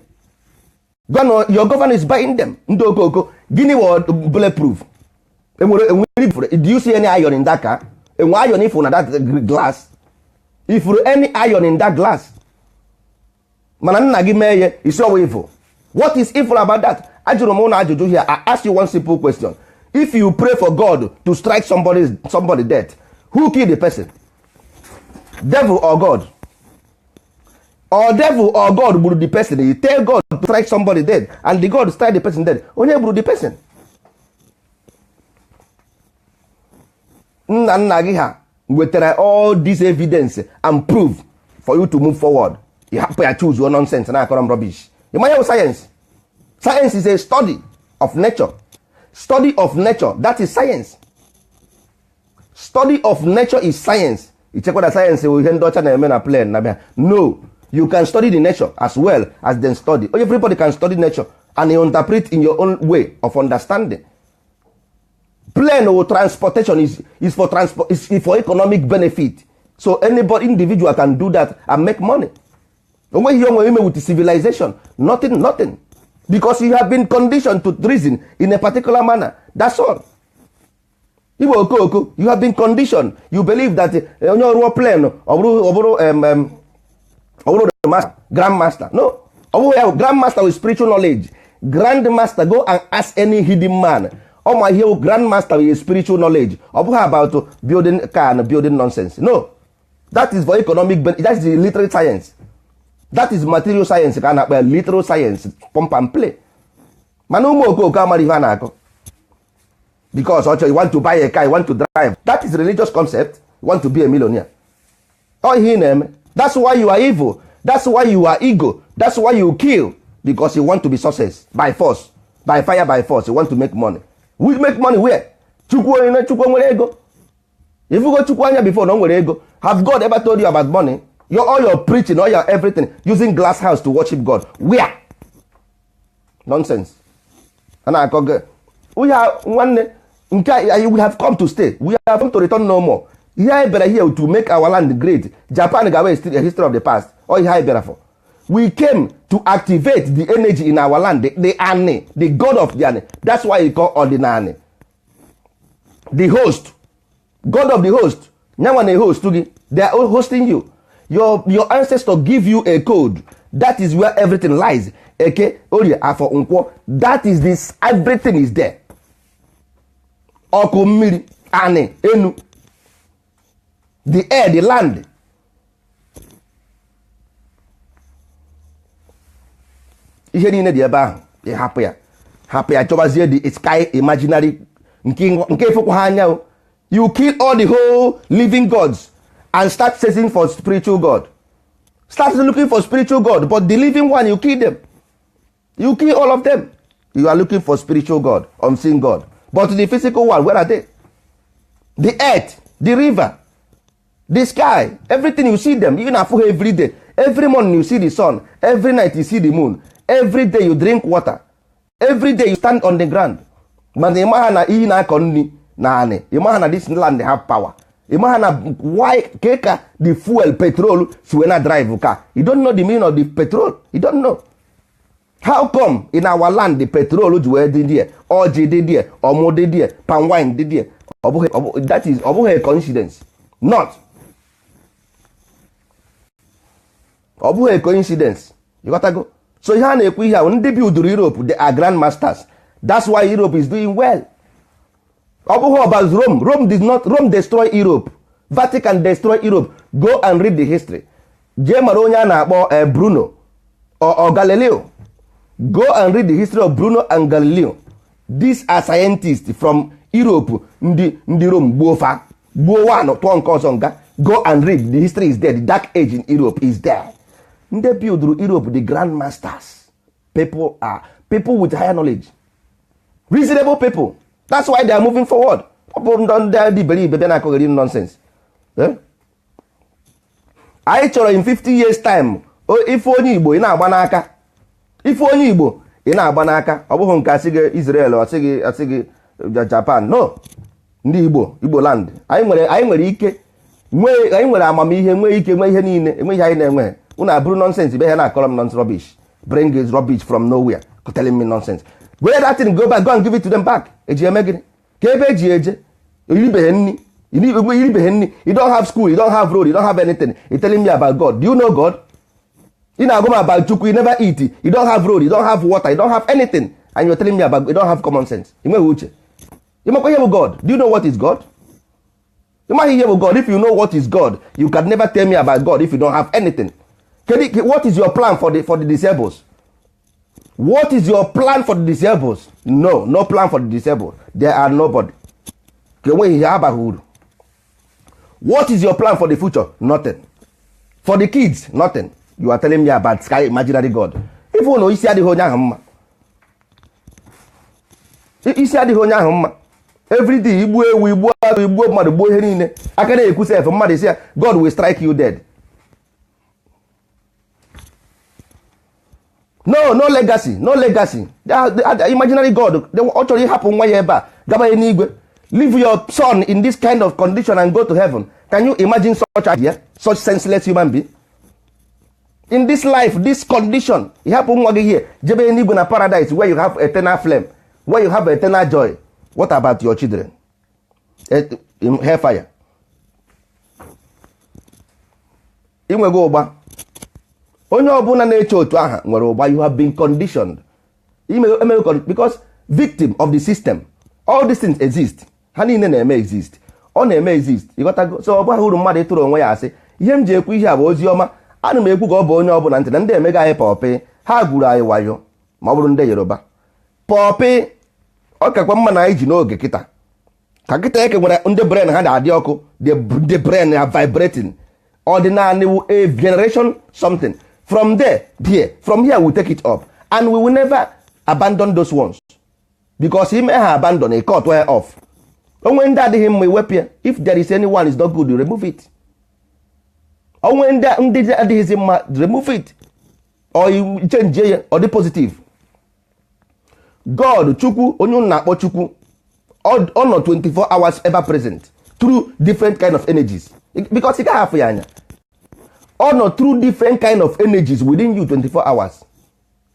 Your governor is buying them. Ndị okooko, gịnị bụ bullet proof? Enwere, enwere. Do you see any iron in that car? Enwe iron ifuru na that glass? Ifuru any iron in that glass? Mana nna gị mee ya, isi ọwa evil. What is evil about that? Ajụrụ m ụnụ ajụjụ here. I ask you one simple question: if you pray for God to strike somebody death, who kill the person, devil or God? Or devil or God gburu the person? You tell God to strike somebody dead and the God strike the person dead, onye gburu the person? Nna nna gị ha wetara all this evidence and proof for you to move forward. You hapụ ya, choose your nonsense na akọrọ m rubbish. Ịmanya bụ science? Science is a study of nature. Study of nature, that is science. Study of nature is science. Ichekwa na science bụ ihe ndị ọcha na-eme na plane na bịa. No, you can study the nature as well as them study. Everybody can study nature and you interpret in your own way of understanding. Plane or transportation is for transport, is for economic benefit. So anybody, individual can do that and make money. Onweghị ihe onwe ime with civilization. Nothing, nothing, because you have been conditioned to reason in a particular manner, that's all. Igbo okooko, you have been conditioned. You believe that onye ọrụọ plane, ọ bụrụ ọ bụrụ the master, grand master. No, ọ bụghị ya. Grand master with spiritual knowledge. Grand master, go and ask any hidden man, ọ ma ihe grand master with spiritual knowledge. Ọ bụghị about building car and building nonsense. No, that is for economic, that is the literary science. That is material science ka a na-akpọ ya, literal science, pump and play. Mana ụmụ okooko amara ihe a na-akọ because ọ chọrọ, you want to buy a car, you want to drive. That is religious concept. You want to be a millionaire. Ọ ihe ị na-eme. That's why you are evil, that's why you are ego, that's why you kill, because you want to be success by force, by fire, by force. You want to make money. We make money where? Chukwu, onye Chukwu nwere ego? Ifugo Chukwu anya before na o nwere ego? Have God ever told you about money? All your preaching, all your everything, using glass house to worship God, where? Nonsense a na-akọ gị. We are nwanne nke we have come to stay, we have come to return no more. Ihe anyị bịara here to make our land great. Japan ga a history of the past. Ọ ihe anyị bịara for. We came to activate the energy in our land, the ani, the god of the ani. That's why you call ọdịnani the host, god of the host. Nyanwa na host gị, they are hosting you. Your ancestor give you a code. That is where everything lies. Eke, Orie, Afọ, Nkwọ, that is this, everything is there. Ọkụ, mmiri, anị, enu, the air, the land. Ihe niile dị ebe ahụ. Ị hapụ ya, hapụ ya, chọbazie the sky imaginary nke efekwa ha anya o. You kill all the whole living gods and start searching for spiritual god, start looking for spiritual god, but the living one, you kill them, you kill all of them. You are looking for spiritual god, unseen god, but the physical one, where are they? The earth, the river, the sky, everything, you see them. You na-afụ ha every day. Every morning you see the sun, every night you see the moon, every day you drink water, every day you stand on the ground. Mana ị maha na iyi na-akọ nri na anị, ị maha na this land have power, ị maha na why ke ka the fuel, petrol si wee na drive car. You don't know the meaning of the petrol. You don't know how come in our land the petrol ji wee dị there, ọjị dị there, ọmụ dị there, palm wine dị there. Ọ bụghị that is, ọ bụghị a coincidence. Not, ọ bụghị a coincidence. You got to go. So ihe a na-ekwu, ihe ahụ ndị builduru Europe, they are grandmasters. That's why Europe is doing well. Ọ bụghị ọbaz Rome. Rome did not, Rome destroy Europe. Vatican destroy Europe. Go and read the history. Jee mara onye a na-akpọ Bruno or Galileo. Go and read the history of Bruno and Galileo. These are scientists from Europe. Ndị Rome gbuo fa, gbuo one, tụọ nke ọzọ nga. Go and read the history, is there. The dark age in Europe is there. Ndị builduru Europe, the grandmasters, people are people with higher knowledge, reasonable people. That's why they are moving forward. Ọ bụ ndị dị iberibe bịa na-akọgheri nonsense. Eh? Anyị chọrọ in 50 years time, ife onye Igbo ị na-agba n'aka, ife onye Igbo ị na-agba n'aka. Ọ bụghị nke asị gị Israel, asị gị Japan. No, ndị Igbo, Igbo land, anyị nwere ike nwee, anyị nwere amamihe, nwee ike, nwee ihe niile. Enwe ihe anyị na-enweghị. Unu abụrụ nonsense be ha na-akọrọ m nonsense, rubbish. Bring his rubbish from nowhere, telling me nonsense. Where that thing go back, go and give it to them back. Eji eme gịnị? Ka ebe eji eje iribeghị nri, iribeghị nri. You don't have school, you don't have road, you don't have anything. You telling me about God? Do you know God? Ị na-agụ m about Chukwu. You never eat, you don't have road, you don't have water, you don't have anything, and you're telling me about, you don't have common sense. Ị nweghị uche. Ị makwa ihe bụ God? Do you know what is God? Ị maghị ihe bụ God. If you know what is God, you can never tell me about God if you don't have anything. Kedu, what is your plan for the disabled? What is your plan for the disabled? No, no plan for the disabled. There are nobody. Ka enweghị ihe abaghị uru. What is your plan for the future? Nothing. For the kids, nothing. You are telling me about sky imaginary God. Ife na isi adịghị onye ahụ mma, isi adịghị onye ahụ mma. Everyday igbuo ewu, igbuo atụ, igbuo mmadụ, gbuo ihe niile. Aka na-ekwu sef mmadụ isi ya, God will strike you dead. No, no legacy, no legacy. Imaginary God, ọ chọrọ ịhapụ nwa ya ebe a gabanye n'igwe. Leave your son in this kind of condition and go to heaven. Can you imagine such idea, such senseless human being in this life, this condition? Ịhapụ nwa gị here, jebe n'igwe na paradise where you have eternal flame, where you have eternal joy. What about your children? Hellfire. Inwego ụgba. Onye ọbụla na-eche otu aha nwere ụgba. You have been conditioned. Because victim of the system. All these things exist. Ha niile na-eme exist, ọ na-eme exist. Ịghọtago? So ọ baghị uru mmadụ ịtụrụ onwe ya asị. Ihe m ji ekwu ihe a bụ ozi ọma. Ana m ekwu ka ọ bụ onye ọbụla ntị na ndị emega anyị pọpị, ha gwuru anyị wayo. Ma ọ bụrụ ndị Yoruba pọpị, ọ kakwa mma na anyị ji n'oge kịta ka kịta eke nwere ndị brain ha na-adị ọkụ, the brain are vibrating. Ordinary a generation something from there there, from here we take it up and we will never abandon those ones, because ime ha abandon, a cut way off. Onwe ndị adịghị mma, iwepụ ya. If there is anyone is not good, you remove it. Onwe ndị adịghịzi mma, remove it or you change ya, ọ dị positive. God, Chukwu, onye unu na-akpọ Chukwu, ọ nọ 24 hours ever present through different kind of energies, because ị gaghị afụ ya anya. Ọ nọ through different kind of energies within you 24 hours.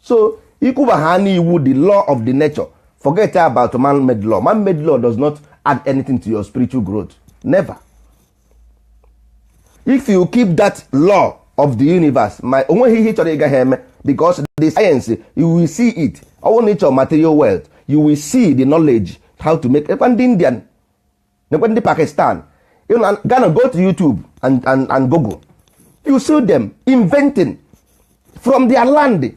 So ikwuba ha n'iwu, the law of the nature, forget about man-made law. Man-made law does not add anything to your spiritual growth, never. If you keep that law of the universe, ma onweghị ihe ị chọrọ ịgaghị eme, because the science, you will see it. Ọ bụrụ na ị chọrọ material wealth, you will see the knowledge how to make. Ekwe ndị Indian, nekwe ndị Pakistan, you know, gonna go to YouTube and Google, you see them inventing from their land.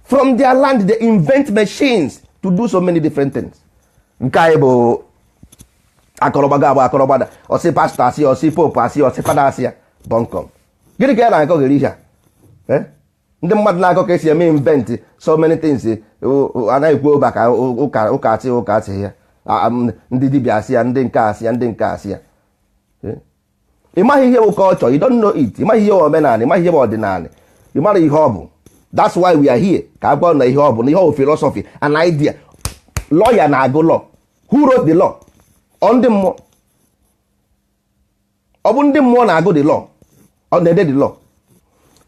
From their land they invent machines to do so many different things. Nke anyị bụ akọrọgbaga agba akọrọgbada, ọsị pastọ asị, ọsị pope asị, ọsị fada asị ya bọnkọm. Gịnị ka ya na-akọ ghere ihe a? Ndị mmadụ na-akọ ka esi eme invent so many things, anaghị ekwu maka ụka. Ụka asị, ụka asị ya, ndị dibịa asị ya, ndị nke asị ya, ndị nke asị ya. Ị maghị ihe bụ culture, you don't know it. Ị maghị ihe bụ omenala, ị maghị ihe bụ ọdịnala, ị mara ihe ọ bụ. That's why we are here, ka a gwa na ihe ọ bụ, na ihe ọ bụ philosophy and idea. Lawyer na-agụ law. Who wrote the law? Ọ ndị mmụọ? Ọ bụ ndị mmụọ na-agụ the law? Ọ na-ede the law?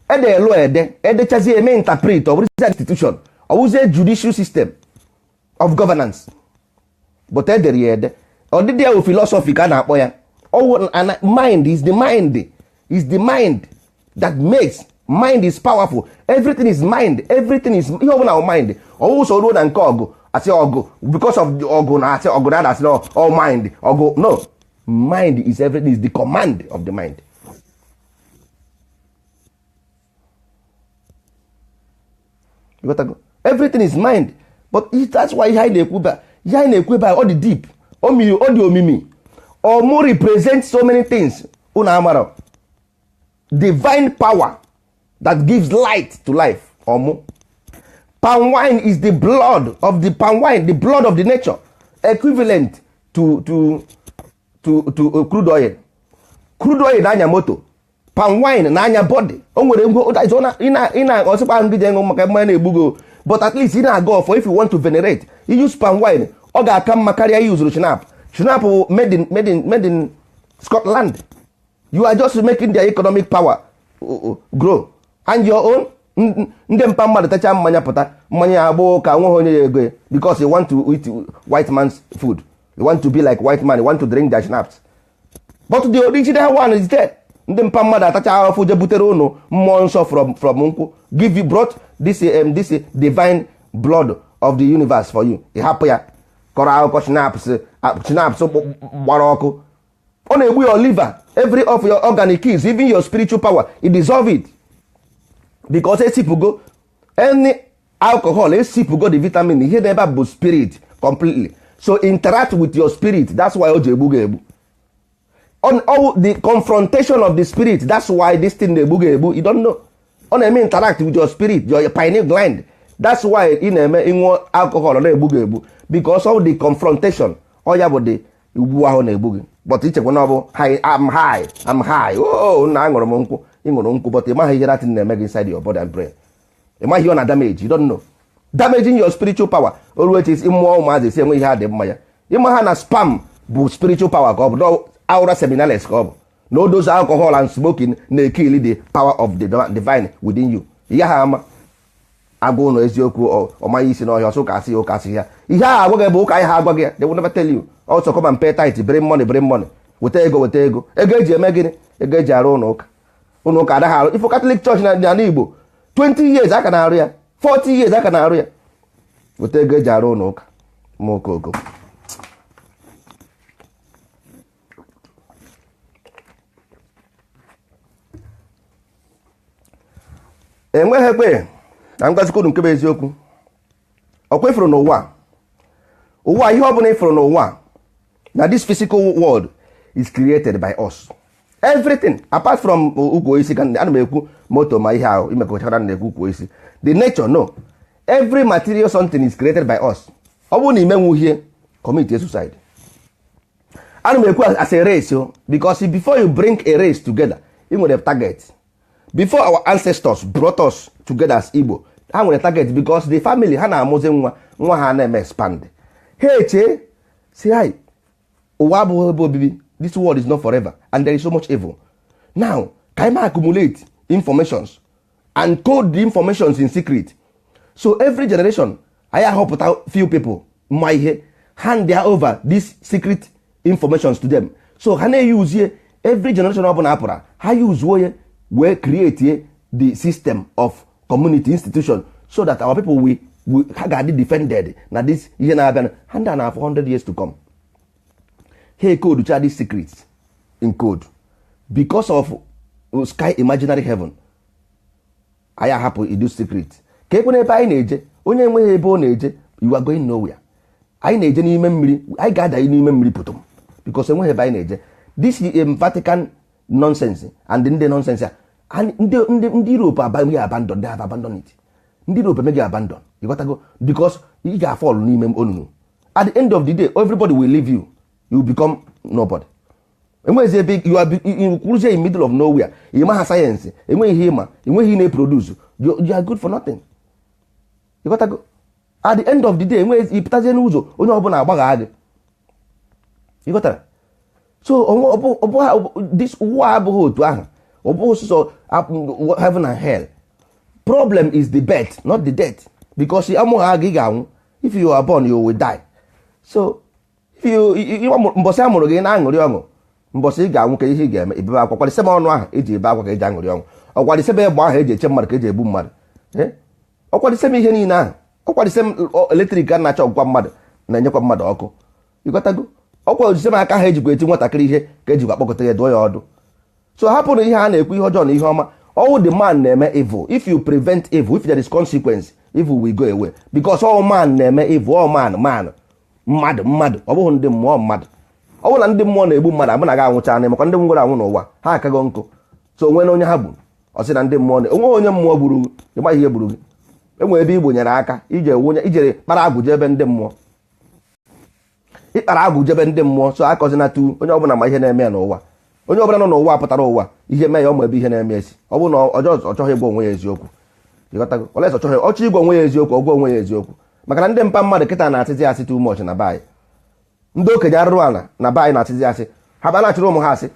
Ede law, ede edechazie, eme interpret, ọ bụrụzie institution, ọ bụrụzie judicial system of governance. But edere ya ede, ọdịdị ya bụ philosophy ka a na-akpọ ya. Mind is the mind is the mind that makes. Mind is powerful. Everything is mind. Everything is, ihe ọbụla bụ mind. Ọwụ so ruo na nke ọgụ, asị ọgụ because of ọgụ na asị ọgụ na asị all mind ọgụ. No, mind is everything, is the command of the mind. You got to go. Everything is mind. But that's why ihe anyị na-ekwu ebe, ihe anyị na-ekwu ebe a, ọ dị deep, ọ dị omimi. Ọmụ represent so many things unu amara. Divine power that gives light to life, ọmụ. Palm wine is the blood of the palm wine, the blood of the nature, equivalent to crude oil. Crude oil na-anya moto, palm wine na-anya body. O nwere ngo ị na ọsịkwa ngị je ṅụ maka mmanya na-egbu go, but at least ị na-aga ọfọ. If you want to venerate, you use palm wine. Ọ ga-aka mma karịa yuzuru shinap. Shinap bụ made in Scotland. You are just making their economic power grow and your own. Ndị mpa mmadụ tacha mmanya pụta, mmanya ya agba ụka, nweghị onye ya ego ya, because you want to eat white man's food, you want to be like white man, you want to drink their schnapps. But the original one is there. Ndị mpa mmadụ atacha ahụfụ je butere ụnụ mmụọ nsọ from nkwụ, give you, brought this divine blood of the universe for you. Ị hapụ ya, kọrọ akụkọ schnapps. Schnapps gbara ọkụ, ọ na-egbu your liver, every of your organic keys, even your spiritual power, it dissolve it, because esipụgo any alcohol, esipụgo the vitamin. Ihe na ebe a bụ spirit completely, so interact with your spirit. That's why o ji egbu gị egbu. On all the confrontation of the spirit, that's why this thing na-egbu gị egbu. You don't know, ọ na-eme interact with your spirit, your pineal gland. That's why ị na-eme ịṅụọ alcohol, ọ na-egbu gị egbu, because of the confrontation. Ọ ya bụ the ugbu ahụ na-egbu gị. But ichekwa na ọ bụ high, I'm high, I'm high. Oh, na aṅụrụ m nkwụ. Ị ṅụrụ nkwụ, but ị maghị ihe that thing na-eme gị inside your body and brain. Ị maghị ihe ọ na damage. You don't know, damaging your spiritual power. Oru echi mmụọ ụmụazị si enwe ihe a dị mma ya. Ịma ha na sperm bụ spiritual power ka ọ bụ, no aura seminalis ka ọ bụ, na those alcohol and smoking na-ekili the power of the divine within you. Ihe ha ama agwa ụlọ eziokwu, ọmaghị isi n'ọhịa, ọsọ ụka asị ya, ụka asị ya. Ihe ahụ agwa gị bụ ụka ihe agwa gị ya. They will never tell you. Also come and pay tithe, bring money, bring money, weta ego, weta ego. Ego eji eme gịnị? Ego eji arụ ụlọ ụka. Ụlọ ụka anaghị arụ. Ifo Catholic Church na ala Igbo, 20 years aka na-arụ ya, 40 years aka na-arụ ya. Weta ego eji arụ ụlọ ụka ma okooko. Enweghị ekwe na ngwazikodu nke bụ eziokwu. Ọkwa ifuru n'ụwa, ụwa, ihe ọbụla ifuru n'ụwa na this physical world is created by us. Everything apart from ukwu osisi ka ana m ekwu, moto ma ihe ahụ imekọchara na-ekwu ukwu osisi, the nature, no. Every material something is created by us. Ọ bụrụ na imenwu ihe, commit suicide. Ana m ekwu as a race o, because before you bring a race together, ị nwere target. Before our ancestors brought us together as Igbo, ha nwere target, because the family ha na-amụzi nwa, nwa ha na-eme expand. Ha eche si hi, ụwa abụghị ebe obibi. This world is not forever and there is so much evil. Now ka anyị ma accumulate informations and code the informations in secret, so every generation anyị ahọpụta few people ma ihe, hand their over this secret informations to them, so ha na-eyuzie. Every generation ọbụla apụra, ha yuzuo ya wee create the system of community institution, so that our people will ha ga-adị defended na this ihe na-abịa ha ndị a na 400 years to come. Ha code cha these secrets in code because of sky, imaginary heaven. Anyị ahapụ idu secret ka ekwe n'ebe anyị na-eje. Onye enweghị ebe ọ na-eje, you are going nowhere. Anyị na-eje n'ime mmiri, anyị ga-adaghị n'ime mmiri pụtụm, because enweghị ebe anyị na-eje. This Vatican nonsense and ndị nonsense a, ndị Europe abaghị abandon. They have abandoned it. Ndị Europe emeghị abandon, you got to go, because ị ga-afall n'ime onunu. At the end of the day, everybody will leave you. You become nobody. Enweghịzi ebe you are, kwuruzie in middle of nowhere. Ị ma ha sayensị, enweghị ihe ịma, enweghị ihe na-eproduce. You are good for nothing. You got to go. At the end of the day, enweghị ịpụtazie n'ụzọ, onye ọbụla agbagha gị. You ghọtara? So this ụwa abụghị otu ahụ. Ọ bụghị sọsọ heaven and hell. Problem is the birth, not the death, because amụghị gị, ga-anwụ. If you are born, you will die. So if you mbọsị a mụrụ gị na-aṅụrị ọṅụ, mbọsị ị ga-anwụ, ka ihe ị ga-eme, ibebe akwa. Kwadịsebe ọnụ ahụ eji ebe akwa ka eji aṅụrị ọṅụ, ọkwadịsebe egbe ahụ eji eche mmadụ ka eji egbu mmadụ, ọkwadịsebe ihe niile ahụ, ọkwadịsem electric a na-achọ ọgwụkwa mmadụ na-enyekwa mmadụ ọkụ. Ịghọtago? Ọkwa ojisem aka ha ejikwa eti nwatakịrị ihe ka ejikwa akpọkọta ya, dụọ ya ọdụ. So hapụrụ ihe a na-ekwu, ihe ọjọọ na ihe ọma. All the man na-eme evil. If you prevent evil, if there is consequence, evil will go away, because all man na-eme evil. All man, man, mmadụ, mmadụ, ọ bụghị ndị mmụọ, mmadụ. Ọ bụrụ na ndị mmụọ na-egbu mmadụ, abụ na ga anwụcha anya, maka ndị nwere anwụ n'ụwa ha akago nkụ. So onwe na onye ha gburu, ọ sị na ndị mmụọ, onweghị onye mmụọ gburu gị. Ịgba ihe gburu gị, enwere ebe igbo nyere aka ije wụnye, ijere kpara agwụ jebe ndị mmụọ, ịkpara agwụ jebe ndị mmụọ. So akọzina tu onye ọbụla ma ihe na-eme ya n'ụwa. Onye ọbụla nọ n'ụwa pụtara ụwa, ihe mee ya, ọmụ ebe ihe na-eme esi. Ọ bụrụ na ọjọọ, ọ chọghị ịgwa onwe ya eziokwu. Ịghọtago? Oles ọ chọghị ọchọ ịgwa onwe ya eziokwu, ọ gwa onwe ya eziokwu, maka na ndị mpa mmadụ kịta na-asịzi asị too much na be anyị. Ndị okenye arụrụ ala na be anyị na-asịzi asị. Ha ba na-achụrụ ụmụ ha asị.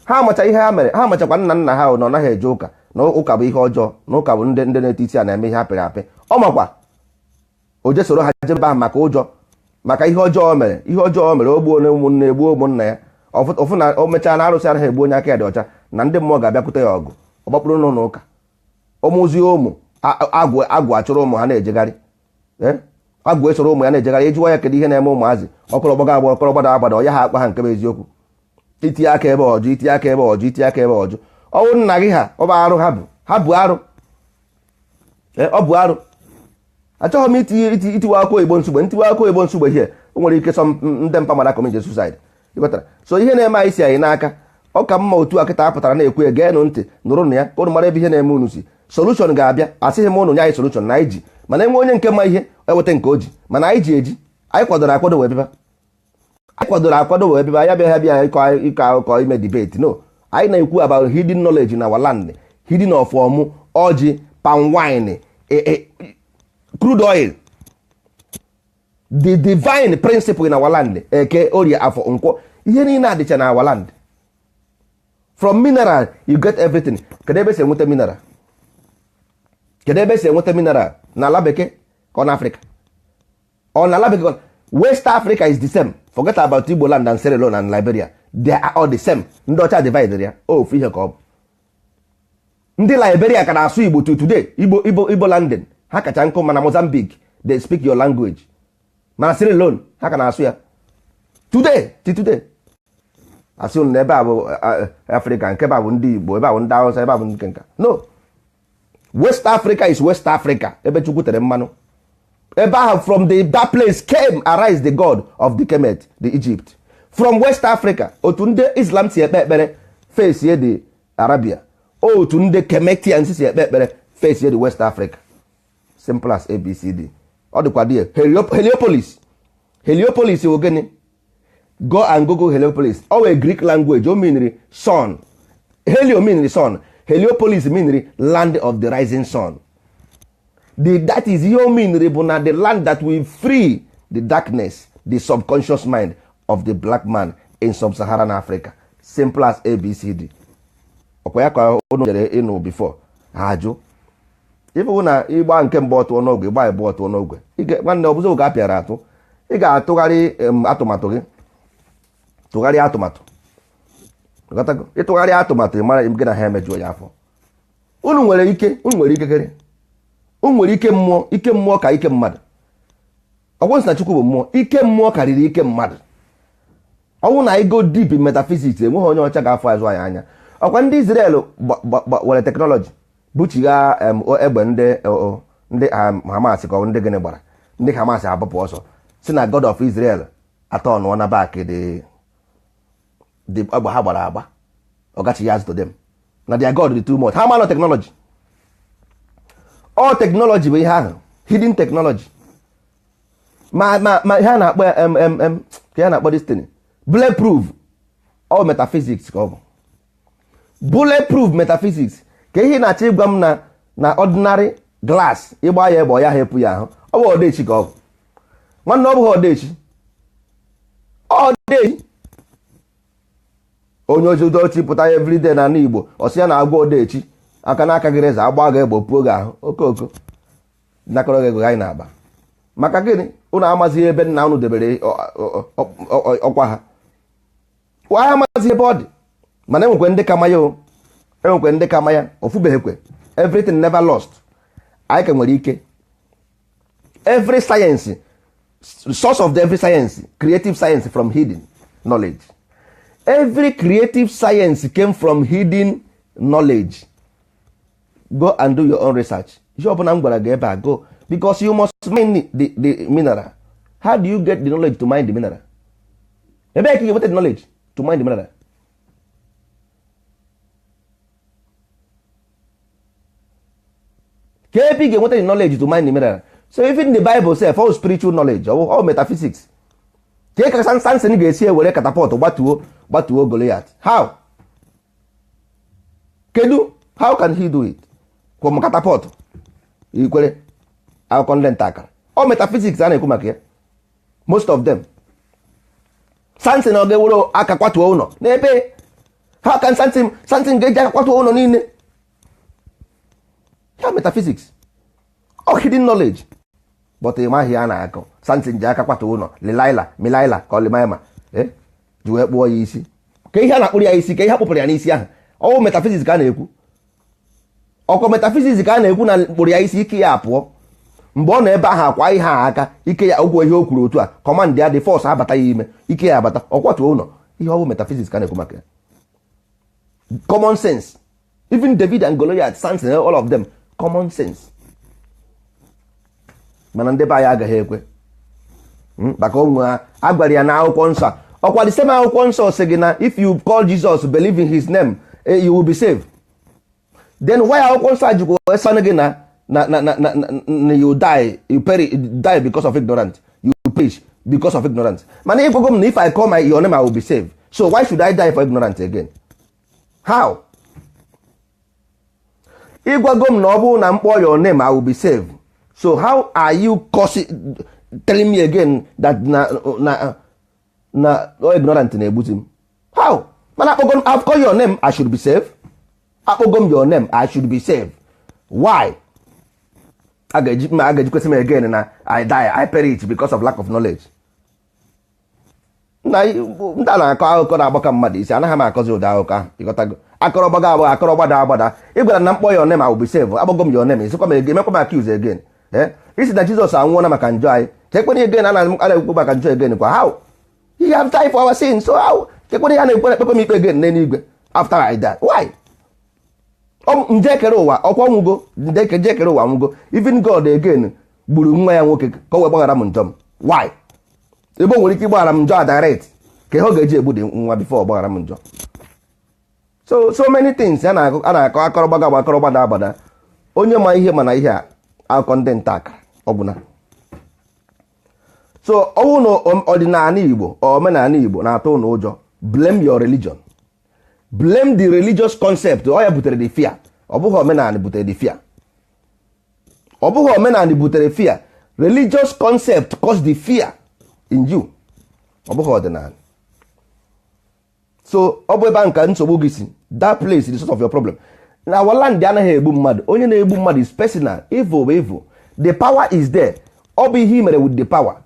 Ha amacha ihe ha mere. Ha amachakwa nna nna ha na ọ naghị eje ụka, na ụka bụ ihe ọjọọ, na ụka bụ ndị na-ete isi a na-eme ihe apịrị apị. Ọ makwa o je soro ha jebe ahụ maka ụjọ, maka ihe ọjọọ o mere. Ihe ọjọọ o mere, o gbuo ụmụnne, egbuo ụmụnna ya. Ọfụ na o mechaa na arụsị anaghị egbu onye aka ya dị ọcha, na ndị mmụọ ga-abịakwute ya ọgụ. Ọ gbakpụrụ n'ụlọ ụka, ụmụzie ụmụ agwụ, agwụ achụrụ ụmụ ha na-ejegharị, agwụ esoro ụmụ ya na-ejegharị. Ejụwa ya kedu ihe na-eme ụmụazị, ọkọrọgbaga agba, ọkọrọgbada agbada, ọ ya ha akpa ha. Nke bụ eziokwu, itinye aka ebe ọjụ, itinye aka ebe ọjụ, itinye aka ebe ọjụ, ọnwụ nna gị ha, ọ bụ arụ ha bụ, ha bụ arụ. Ọ bụ arụ. Achọghị m itinye itiwe akụ oyibo nsugbe, ntiwe akụ oyibo nsugbe hie. O nwere ike sọ ndị mpa mara commit suicide. Ịghọtara? So ihe na-eme anyị si anyị n'aka. Ọ ka mma otu a kịta apụtara na-ekwu ya. Geenụ ntị, nụrụ na ya, ka unu mara ebe ihe na-eme unu si. Solution ga-abịa. Asịghị m ụnụ nye anyị solution na anyị ji, mana enwe onye nke ma ihe eweta nke o ji, mana anyị ji eji. Anyị kwadoro akwado wee bịba, anyị kwadoro akwado wee bịba. Ya bịa bịa ịkọ ịkọ akụkọ, ime debate, no. Anyị na-ekwu about hidden knowledge in our land, hidden of ọmụ ọjị, palm wine, crude oil, the divine principle in our land. Eke, Orie, Afọ, Nkwọ, ihe niile adịcha na our land. From mineral you get everything. Kedu ebe esi enweta mineral? Kedu ebe esi enweta mineral? Na ala bekee ka ọ na Afrịka? Ọ na ala bekee. West Africa is the same. Forget about Igbo land and Sierra Leone and Liberia. They are all the same. Ndị ọcha divide ya, ofu ihe ka ọ bụ. Ndị Liberia ka na-asụ Igbo to today. Igbo, Igbo, Igbo landing ha kacha nkụ. Mana Mozambique, they speak your language. Mana Sierra Leone, ha ka na-asụ ya today, till today. Asị unu na ebe a bụ Afrịka, nke ebe a bụ ndị Igbo, ebe a bụ ndị Hausa, ebe a bụ ndị nka. No. West Africa is West Africa, ebe Chukwu tere mmanụ. Ebe ahụ from that place came arise the god of the Kemet, the Egypt. From West Africa, otu ndị Islam si ekpe ekpere face the Arabia, otu ndị Kemetians si ekpe ekpere face the West Africa. Simple as ABCD. Ọ dịkwa dị Heliopolis. Heliopolis wụ gịnị? Go and google Heliopolis. Ọ wee Greek language, o meanri sun. Helio meanri sun. Heliopolis meanri land of the rising sun. That is ihe o meanri bụ na the land that will free the darkness, the subconscious mind of the black man in sub-Saharan Africa. Simple as ABCD. Ọkwa ya ka unu jere ịnụ before ha ajụ. Ịbụ na ịgba nke mbụ ọtụọ n'ogwe, ịgba ịbụ ọtụọ n'ogwe, nwanne ọ bụzi oge a pịara atụ, ị ga-atụgharị atụmatụ gị, tụgharịa atụmatụ, ịtụgharị atụmatụ, ị mara gị na ha emejuo ya afọ. Unu nwere ike, unu nwere ikekere, unu nwere ike mmụọ, ike mmụọ ka ike mmadụ. Ọ bụrụ na Chukwu bụ mmụọ, ike mmụọ karịrị ike mmadụ. Ọ bụrụ na anyị go deep in metaphysics, enweghị onye ọcha ga-afụ azụ anyị anya. Ọkwa ndị Israel were technology buchigha egbe ndị Hamas, ka ndị gịnị gbara ndị Hamas agbapụ ọsọ, si na God of Israel atọ nụọ na back dị egbe ha gbara agba, ọgachi ya to them na their God dị too much. Ha manọ technology, all technology bụ ihe ahụ hidden technology. Ma ma ma ihe a na-akpọ ya mmm ka ya na-akpọ destiny bulletproof, all metaphysics ka ọ bụ bulletproof metaphysics. Ka ihe na-achọ ịgwa m na ordinary glass ịgba ya egbe, ọ ya ha epu ya ahụ, ọ bụ ọdechi ka ọ bụ nwanne, ọ bụghị ọdechi, ọdechi onye ozidochi pụta ya everyday na ala Igbo, ọ sị ya na-agwa odechi aka n'aka gị reza agba gị egbe puo gị ahụ, okooko nakọrọ gị ego anyị na-agba. Maka gịnị? Unu amazighị ebe nna unu debere ọkwa ha, ha amazighị ebe ọ dị. Mana enwekwe ndị ka maya, o enwekwe ndị ka maya ofubeghekwe. Everything never lost. Anyị ka nwere ike. Every science, source of the every science, creative science from hidden knowledge. Every creative science came from hidden knowledge. Go and do your own research. Ihe ọbụla m gwara gị ebe a, go, because you must mine the mineral. How do you get the knowledge to mine the mineral? Ebe ka ị ga-enweta the knowledge to mine the mineral? Ka ebe ị ga-enweta the knowledge to mine the mineral? So even the Bible sef, all spiritual knowledge, all metaphysics. Ka ka Samson ga-esi ewere catapult gbatuo Goliath? How? Kedu how can he do it? Kwọm catapult ikwere akụkọ ndị nta akara, ọ metaphysics a na-ekwu maka ya. Most of them, Samson ọ ga-ewere aka kwatuo ụlọ n'ebe? How can Samson ga-eji aka kwatuo ụlọ niile ya? Metaphysics, ọ hidden knowledge, but ị maghị ya na-akọ. Samson ji aka kwatuo ụlọ Lelaila Milaila ka ọ Limaima ji wee kpụọ ya isi. Ka ihe a na-akpụrụ ya isi, ka ihe a kpụpụrụ ya n'isi ahụ, ọwụ metaphysics ka a na-ekwu. Ọkọ metaphysics ka a na-ekwu na kpụrụ ya isi, ike ya apụọ. Mgbe ọ nọ ebe ahụ akwa ihe a aka ike ya ụgwọ, ihe o kwuru otu a, command ya dị force abata ya ime, ike ya abata, ọ kwatuo ụlọ. Ihe ọwụ metaphysics ka a na-ekwu maka ya. Common sense. Even David and Goliath, Samson, all of them, common sense. Mana ndị be anyị agaghị ekwe maka onwe ha. A gwara ya na akwụkwọ nsọ, ọkwa the same akwụkwọ nsọ sị gị na if you call Jesus, believe in his name, you will be saved. Then why akwụkwọ nsọ jikwa esanụ gị na you die, you perish, die because of ignorance, you perish because of ignorance? Mana ịgwago m na if I call my your name, I will be saved, so why should I die for ignorance again? How? Ịgwago m na ọ bụrụ na m kpọọ your name, I will be saved, so how are you causing, telling me again that na ignorant na-egbuzi m? How? Mana akpọgo m, I've called your name, I should be saved. Akpọgo m your name, I should be saved. Why a ga-eji ma a ga-ejikwesị m again na I die, I perish because of lack of knowledge? Na ndị a na-akọ akụkọ na-agbaka mmadụ isi, anaghị m akọzi ụdị akụkọ ahụ. Ịghọtago? Akọrọ gbaga agbagha, akọrọ gbada agbada. Ị gwara na mkpọ your name, I will be saved. Akpọgo m your name, isikwa m emekwa m accuse again. Isi na Jizọs anwụọla maka njọ anyị, ka ekwere again a na-ekwu maka njọ again kwa? How? He have died for our sins, so how? Kekwere ya na-ekwe ekpekwe m ikpe again n'eluigwe after I die? Why? Nje kere ụwa ọkwa nwugo, nje kere ụwa nwugo. Even God again gburu nwa ya nwoke ka o wee gbaghara m njọ m. Why? Ebe o nwere ike ịgbaghara m njọ a direct, ka ihe ọ ga-eji egbu dị nwa before ọ gbaghara m njọ. So many things a na-akọ akọrọgbaga agba, akọrọgbada agbada. Onye ma ihe, mana ihe a akụkọ ndị nta akara ọgwụna. So ọnwụ na ọdịnala Igbo, omenala Igbo na-atụ ụnụ ụjọ, blame your religion, blame the religious concept. Ọ ya butere the fear. Ọ bụghị omenala butere the fear, ọ bụghị omenala butere fear. Religious concept cause the fear in you, ọ bụghị ọdịnala. So ọ bụ ebe ahụ ka nsogbu gị si. That place is the source of your problem. Na our land anaghị egbu mmadụ. Onye na-egbu mmadụ is personal. Evil bụ evil, the power is there. Ọ bụ ihe i mere with the power.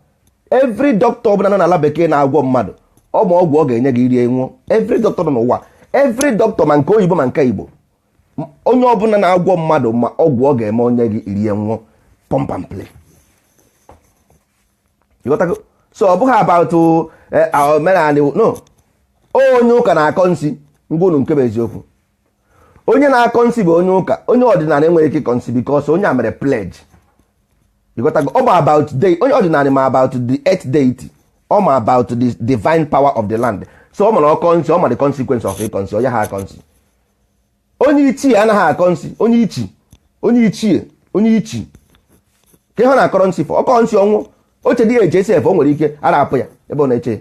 Every doctor ọbụla nọ n'ala bekee na-agwọ mmadụ, ọ ma ọgwụ ọ ga-enye gị rie nwụọ. Every doctor nọ n'ụwa, every doctor, ma nke oyibo ma nke Igbo, onye ọbụla na-agwọ mmadụ ma ọgwụ ọ ga-eme onye gị rie nwụọ. Pump and play. Ịghọtago? So ọ bụghị about omenala, no. Onye ụka na-akọ nsị ngwa unu. Nke bụ eziokwu, onye na-akọ nsị bụ onye ụka. Onye ọdịnala enweghị ike ịkọ nsị because onye a mere pledge. Ịghọtago? Ọ bụ about day. Onye ọdịnala ma about the earth deity, ọ ma about the divine power of the land. So ọ mara ọkọ nsị, ọ ma the consequence of ịkọ nsị. Onye ha akọ nsị, onye ichie anaghị akọ nsị. Onye ichi, onye ichie, onye ichi ka ihe ọ na-akọrọ nsị fọ ọkọ nsị ọnwụ oche dị ya eche sef. O nwere ike a na-apụ ya ebe ọ na-eche ya.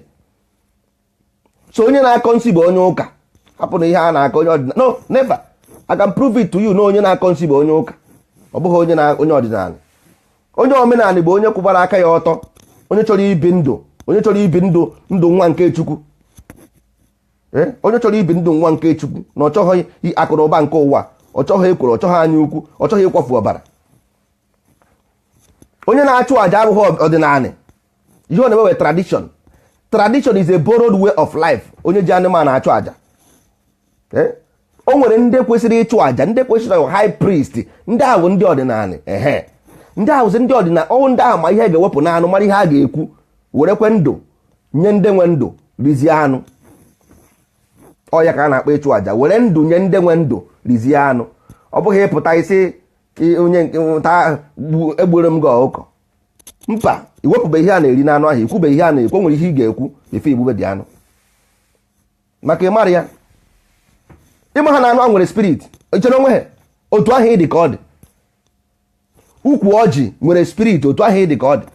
So onye na-akọ nsị bụ onye ụka. Hapụ na ihe a na-akọ onye ọdịnala. No, never. I can prove it to you na onye na-akọ nsị bụ onye ụka, ọ bụghị onye na onye ọdịnala. Onye omenala bụ onye kwụbara aka ya ọtọ, onye chọrọ ibi ndụ, onye chọrọ ibi ndụ, ndụ nwa nke Chukwu. Onye chọrọ ibi ndụ nwa nke Chukwu na ọ chọghị akụ na ụba nke ụwa, ọ chọghị ekworo, ọ chọghị anya ukwu, ọ chọghị ịkwafu ọbara. Onye na-achụ àjà abụghị ọdịnala. Ihe ọ na-emewe tradition. Tradition is a borrowed way of life. Onye ji anụmanụ achụ àjà, o nwere ndị kwesịrị ịchụ àjà, ndị kwesịrị high priest, ndị ahụ bụ ndị ọdịnala. Ehe, ndị ahụ ndị ọdịnala, ọnwụ ndị ahụ ma ihe ga-ewepụ n'anụ, mara ihe a ga-ekwu, werekwe ndụ nye ndị nwe ndụ, rizie anụ. Ọ ya ka a na-akpọ ịchụ àjà: were ndụ nye ndị nwe ndụ, rizie anụ. Ọ bụghị ịpụta isi onye nke taa egburu m gị ọkụkọ. Mpa, iwepụbe ihe a na-eri n'anụ ahụ, ikwube ihe a na-ekwu. O nwere ihe ị ga-ekwu efe igbube dị anụ, maka ịmara ya, ịma ha na anụ ahụ nwere spirit. Echere onwe ha otu ahụ ịdị ka ọ dị. Ukwu ọjị nwere spirit otu ahụ ịdị ka ọ dị.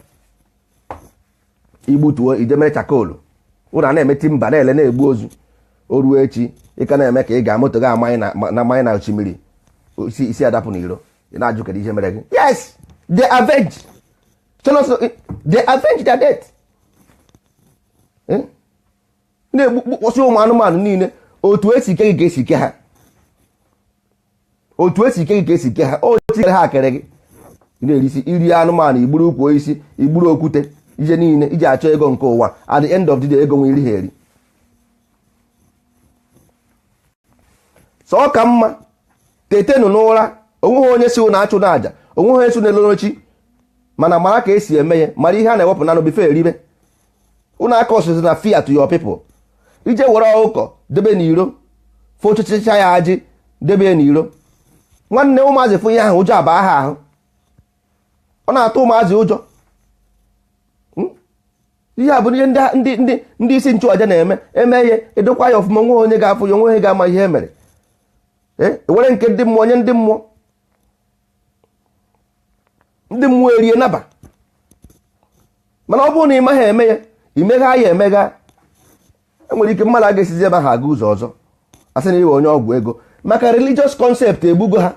Igbutuo ije mere charcoal, ụnụ a na-eme timber, na-ele, na-egbu ozu. O ruo echi, ị ka na-eme ka ị ga moto ga amanye na mmanya na osimiri, isi isi adapụ n'iro. Ị na-ajụ kedu ihe mere gị. Yes, they avenge. They avenge their death. Na-egbu kpọsị ụmụ anụmanụ niile. Otu esi ike gị ka esi ike ha, otu esi ike gị ka esi ike ha. Otu ha kere gị, ị na-erisi iri anụmanụ, igburu ukwu osisi, igburu okwute, ihe niile iji achọ ego nke ụwa. At the end of the day, ego nwe iri ha eri. So ọ ka mma tetenụ n'ụra. Onweghị onye si na achụ na aja, onweghị onye si na chi, mana mara ka esi eme ya, mara ihe a na-ewepụ n'anụ before eribe. Ụnụ aka ọsịsị na fear to your people. Ije were ọkụkọ debe n'iro, fụchịchịcha ya ajị debe n'iro, nwanne, ụmụazị fụ ihe ahụ, ụjọ aba ha ahụ. Ọ na-atụ ụmụazị ụjọ. Ihe a bụ ihe ndị isi nchụaja na-eme. Eme ihe edokwa ya ọfụma, onwe onye ga-afụ ya, onwe onye ga-ama ihe e mere. Ewere nke ndị mmụọ nye ndị mmụọ, ndị mmụọ erie naba. Mana ọ bụrụ na ị maghị eme ya, imegha ya emegha, enwere ike mmadụ a ga-esizi ebe ahụ aga ụzọ ọzọ, a sị na iwe onye ọgwụ ego, maka religious concept egbugo ha.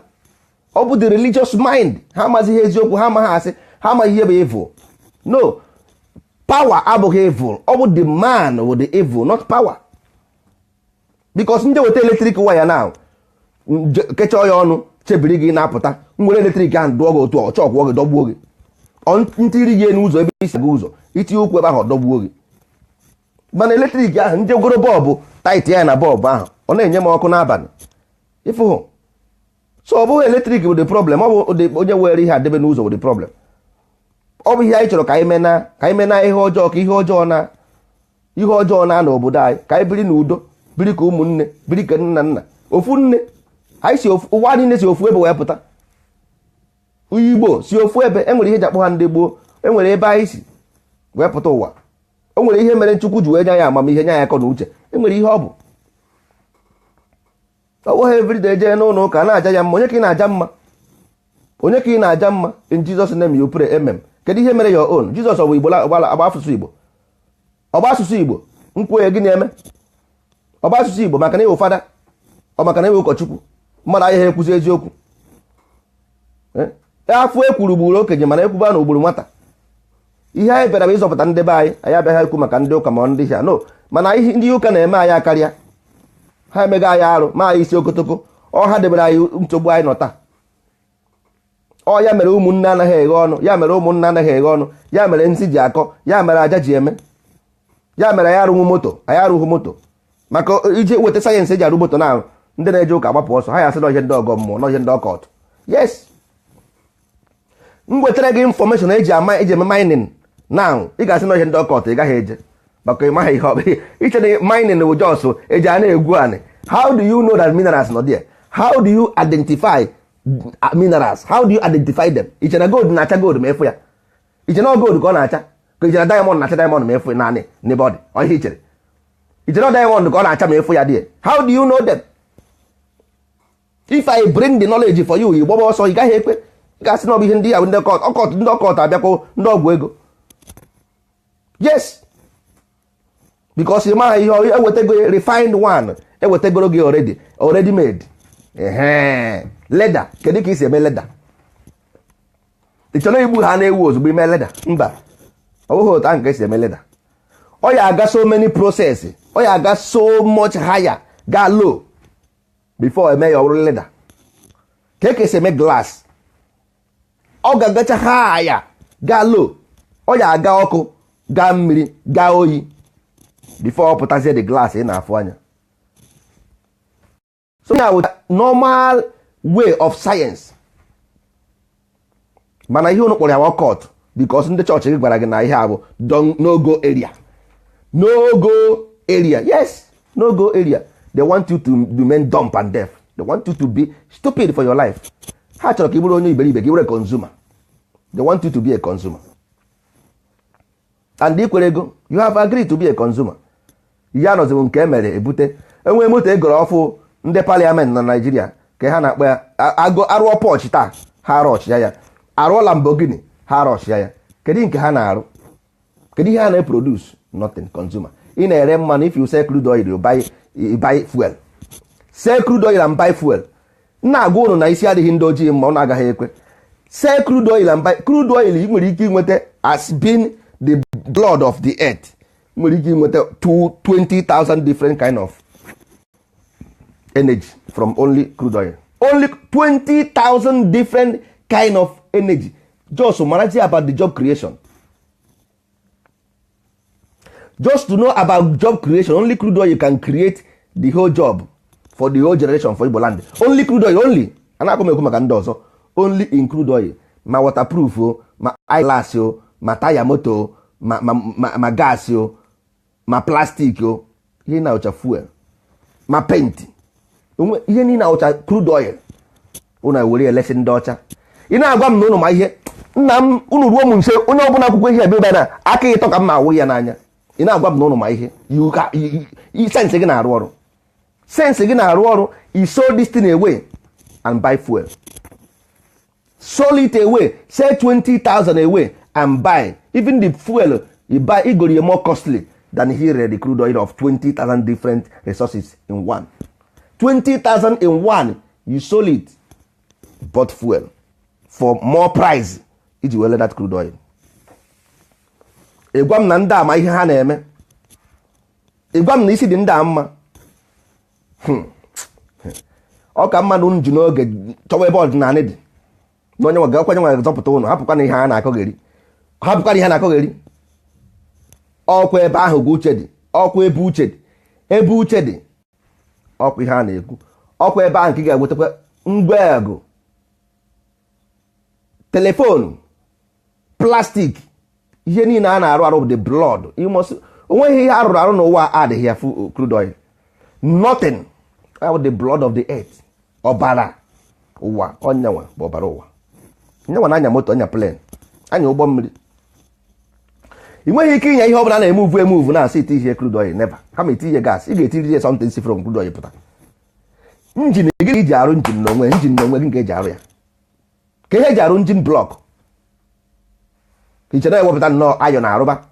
Ọ bụ the religious mind. Ha amazighị eziokwu, ha amaghị asị, ha amaghị ihe bụ evil. No, power abụghị evil. Ọ bụ the man with the evil, not power, because ndị weta electric wire now kechaa ya ọnụ chebiri gị na-apụta, nwere electric ahụ dụọ gị otu ọ chọkwụọ gị, dọgbuo gị. Ntiri gị n'ụzọ ebe isi aga ụzọ, itinye ụkwụ ebe ahụ, ọ dọgbuo gị. Mana electric ahụ njegoro bulb tight ya na bulb ahụ, ọ na-enye m ọkụ n'abalị ịfụhụ. So ọ bụghị electric bụ the problem, ọ bụ onye were ihe adebe n'ụzọ bụ the problem. Ọ bụ ihe anyị chọrọ ka anyị mee na ka anyị mee na ihe ọjọọ, ka ihe ọjọọ na ihe ọjọọ na n'obodo anyị, ka anyị biri n'udo, biri ka ụmụnne, biri ka nna nna ofu nne. Anyị si ofu, ụwa niile si ofu ebe wee pụta. Igbo si ofu ebe. Enwere ihe eji akpọ ha ndị gboo. Enwere ebe anyị si wee pụta ụwa. O nwere ihe mere Chukwu ji wee nye ya amamihe, nye ya akọ na uche. Enwere ihe ọ bụ. Ọ bụghị everyday jee n'ụlọ ụka na-aja ya mma. Onye ka ị na-aja mma? Onye ka ị na-aja mma? In Jesus name you pray, amen. Kedu ihe mere your own Jesus? Ọ bụ Igbo? Agba asụsụ Igbo, ọ bụ asụsụ Igbo. Nkwụ ya gị na-eme, ọ bụ asụsụ Igbo. Maka na ịwụ fada, ọ maka na ịwụ ụkọchukwu, mmadụ agaghị ekwuzi eziokwu. Afọ ekwuru gburu okenye, mana ekwuba na ugburu nwata. Ihe anyị bịara bụ ịzọpụta ndị be anyị. Anyị abịaghị ekwu maka ndị ụka ma ndị ha no. Mana ihe ndị ụka na-eme anyị akarịa. Ha emega anyị arụ ma anyị isi okotoko. Ọ ha debere anyị nsogbu anyị nọ taa. Ọ ya mere ụmụnne anaghị eghe ọnụ, ya mere ụmụnne anaghị eghe ọnụ, ya mere nsị ji akọ, ya mere aja ji eme, ya mere anyị arụghị moto. Anyị arụghị moto maka iji weta sayensị eji arụ moto na ndị na-eje ụka agbapụ ọsọ. Ha ya asị na ihe ndị ọgọ mmụọ na ihe ndị occult. Yes, m wetara gị information eji ama eji eme mining now, ị ga-asị na ihe ndị occult. Ị gaghị eje maka ị maghị ihe ọ bụ. Iche na mining bụ just eji a na-egwu anị. How do you know that minerals nọ there? How do you identify minerals? How do you identify them? Iche na gold na-acha gold ma efu ya? Iche na gold ka ọ na-acha, ka iche na diamond na-acha diamond ma efu naanị n'ebe ọ dị? Ọ ihe ichere, iche na diamond ka ọ na-acha ma efu ya dị? How do you know them? If I bring the knowledge for you, ị gbaba ọsọ. Ị gaghị ekwe. Ị ga-asị na ọ bụ ihe ndị ya bụ ndị occult. Ndị occult abịakwa, ndị ọgwụ ego. Yes, because ị maghị ihe. Ewetego refined one, ewetagoro gị already made. Ehe, leather, kedu ka isi eme leather? Ị chọrọ igbu ha na-ewu ozugbo ime leather? Mba, ọ bụghị otu ahụ ka esi eme leather. Ọ ya aga so many process, ọ ya aga so much higher, gaa low before eme ya ọ bụrụ leather. Ka esi eme glass? Ọ ga-agacha higher, gaa low. Ọ ya aga ọkụ, gaa mmiri, gaa oyi before ọ pụtazie the glass ị na-afụ anya. So ya bụ normal way of science. Mana ihe unu kpọrọ ya occult because ndị chọọchị gị gwara gị na ihe a bụ no go area, no go area. Yes, no go area. They want you to remain dumb and deaf. They want you to be stupid for your life. Ha chọrọ ka ị bụrụ onye iberibe, ka ị bụrụ consumer. They want you to be a consumer, and ị kwere ego. You have agreed to be a consumer. Ihe anọzibụ nke e mere ebute enwee moto egoro ọfụ. Ndị parliament na Naijiria ka ha na-akpọ ya arụọ Porsche taa, ha arọchịa ya. Arụọ Lamborghini, ha arọchịa ya. Kedu nke ha na-arụ? Kedu ihe ha na-eproduce? Nothing. Consumer. Ị na-ere mmanụ. If you sell crude oil, you buy fuel. Sell crude oil and buy fuel. Na-agwa ụnụ na isi adịghị ndị ojii mma, ụnụ agaghị ekwe. Sell crude oil and buy crude oil. Ị nwere ike inweta, as being the blood of the earth, nwere ike inweta 20,000 different kind of energy from only crude oil. Only 20,000 different kind of energy. Just marazi about the job creation, just to know about job creation. Only crude oil can create the whole job for the whole generation for Igbo land. Only crude oil, only. Anaghị m ekwu maka ndị ọzọ. Only in crude oil, ma waterproof o, ma eyeglass o, ma taya moto o, ma gas o, ma plastic o, ihe na-ụcha fuel, ma paint, ihe niile awụcha crude oil. Unu ewere elesi ndị ọcha. Ị na-agwa m na ụnụ ma ihe. Nna m, unu ruo m nso. Onye ọbụla akwụkwọ ihe ebe na aka ịtọ ka m ma awụ ya n'anya. Ị na-agwa m na ụnụ ma ihe. Sense gị na-arụ ọrụ, sense gị na-arụ ọrụ. You sold this thing away and buy fuel. Sold it away, sell 20,000 away and buy. Even the fuel you buy, igoro ya more costly than here, the crude oil of 20,000 different resources in one. 20,000 in one. You sold it, bought fuel for more price iji wele that crude oil. Ịgwa m na ndị ama ihe ha na-eme? Ịgwa m na isi dị ndị a mma? Ọ ka mma na unu ji n'oge chọwa ebe ọdịnala dị na onye nwe kwanye nwere zọpụta ụnụ. Hapụkwa na ihe a na-akọgheri, hapụkwa na ihe a na-akọgheri. Ọkwa ebe ahụ bụ uche dị. Ọkwa ebe uche dị, ebe uche dị, ọkwa ihe a na-ekwu. Ọkwa ebe ahụ nke ị ga-enwetakwa ngwa ego, telephone, plastic, ihe niile a na-arụ arụ bụ the blood. Onweghị ihe arụrụ arụ n'ụwa adịghị ya crude oil. Nothing. Bụ the blood of the earth. Ọbara ụwa, onyenwa bụ ọbara ụwa. Nyenwa na anya moto, anya plane, anya ụgbọ mmiri. Ị nweghị ike inye ihe ọ bụla na-emove emove na-asị ite ihe crude oil, never. Kama itinye gas, ị ga-etiriri ya something si from crude oil pụta. Engine gị iji arụ engine n'onwe, engine n'onwe gị nke eji arụ ya, ka ihe eji arụ engine block. Iche na ewepụta nnọọ ayọ na arụba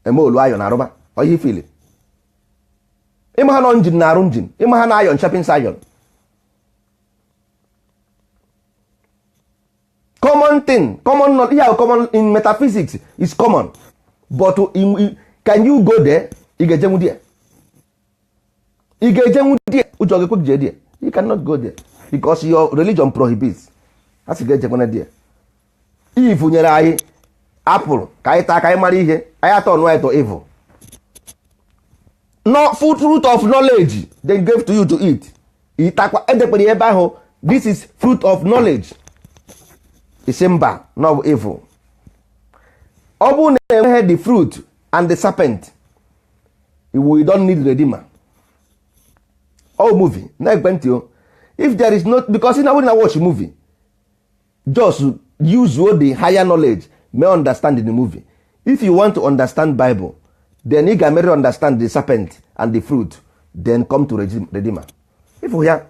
eme olu ayọ na arụba ihe fili. Ịma ha nọ engine na-arụ engine, ịma ha na iron sharpens iron. Common thing, common ihe ahụ common in metaphysics is common, but can you go there? Ị ga-ejenwu there? Ị ga-ejenwu there? Ụjọ ga-ekwe gị jee there? You cannot go there because your religion prohibits. A sị ga-ejekwana there. Eve nyere anyị apple ka anyị taa ka anyị mara ihe. Anyị atọ nụ anyị to evil. No fruit of knowledge they gave to you to eat. Ịtakwa, edekwere ebe ahụ, "This is fruit of knowledge." Isi mba, no, evil. Ọ bụrụ na enweghị the fruit and the serpent, we don't need redeemer. All movie na ekwentị o, if there is no, because na na watch movie, just use the higher knowledge may understand the movie. If you want to understand Bible, then ị ga-emere understand the serpent and the fruit, then come to redeemer. If ya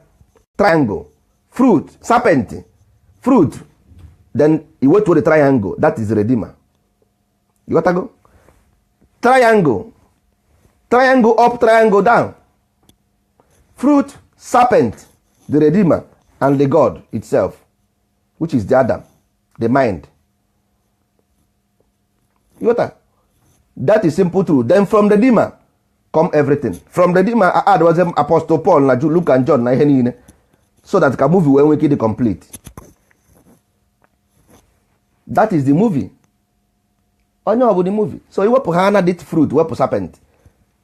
triangle, fruit, serpent, fruit, then you wait to the triangle, that is redeemer. You got to go triangle, triangle up, triangle down, fruit, serpent, the redeemer and the God itself, which is the Adam, the mind. You got that? That is simple truth. Then from the redeemer come everything. From the redeemer add was Apostle Paul na Luke and John na ihe niile, so that ka movie wee nwee ike dị complete. That is the movie. Onye ọ bụ the movie. So iwepụ ha na that fruit, wepụ serpent,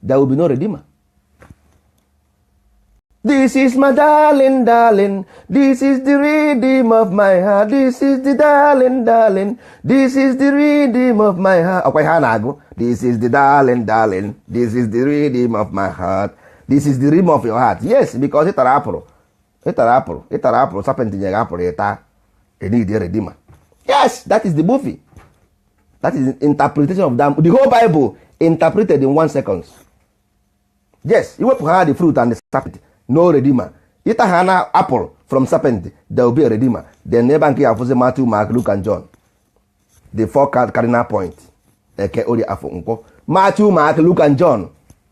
there will be no redeemer. This is my darling, darling. This is the rhythm of my heart. This is the darling, darling. This is the rhythm of my heart. Ọkwa ihe a na-agụ. This is the darling, darling. This is the rhythm of my heart. This is the rhythm of your heart. Yes, because ị tara apụrụ. Ị tara apụrụ. Ị tara apụrụ. Serpent nyere apụrụ ịta. You need a redeemer. Yes, that is the movie. That is the interpretation of that. The whole Bible interpreted in 1 second. Yes, iwepụ ha the fruit and the serpent, no redeemer. Ịta ha na apple from serpent, there will be a redeemer. Then ebe nke ya afụzi Matthew, Mark, Luke and John, the four cardinal point: Eke, Orie, Afọ, Nkwọ. Matthew, Mark, Luke and John.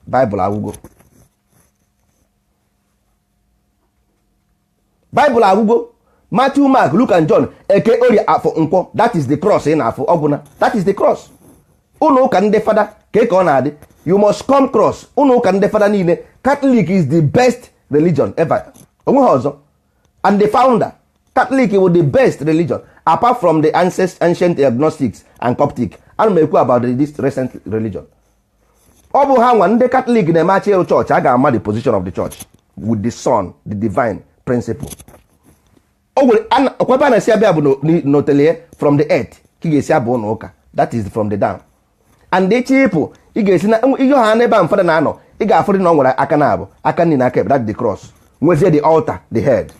Bible agwụgo. Bible agwụgo. Matthew, Mark, Luke and John, Eke, Orie, Afọ, Nkwọ. That is the cross. Ị na-afụ ọgwụna. That is the cross. Ụlọ ụka ndị fada ka ka ọ na-adị, you must come cross. Ụlọ ụka ndị fada niile, Catholic is the best religion ever, onweghị ọzọ. And the founder, Catholic was the best religion apart from the ancient agnostics and Coptic. Ana m ekwu about this recent religion. Ọ bụ ha nwa ndị Catholic na-eme achị ịrụ chọọchị, a ga-ama the position of the church with the sun, the divine principle. O nwere ọkwebe a na-esi abịa bụ n'otelie from the earth ka ị ga-esi abụ ụlọ ụka. That is from the down. And echi ịpụ, ị ga-esi na ihe ọha n'ebe a mfada na-anọ, ị ga-afụrị na ọ nwere aka na abụ, aka nri na aka ekpe. That the cross nwezie the altar, the head.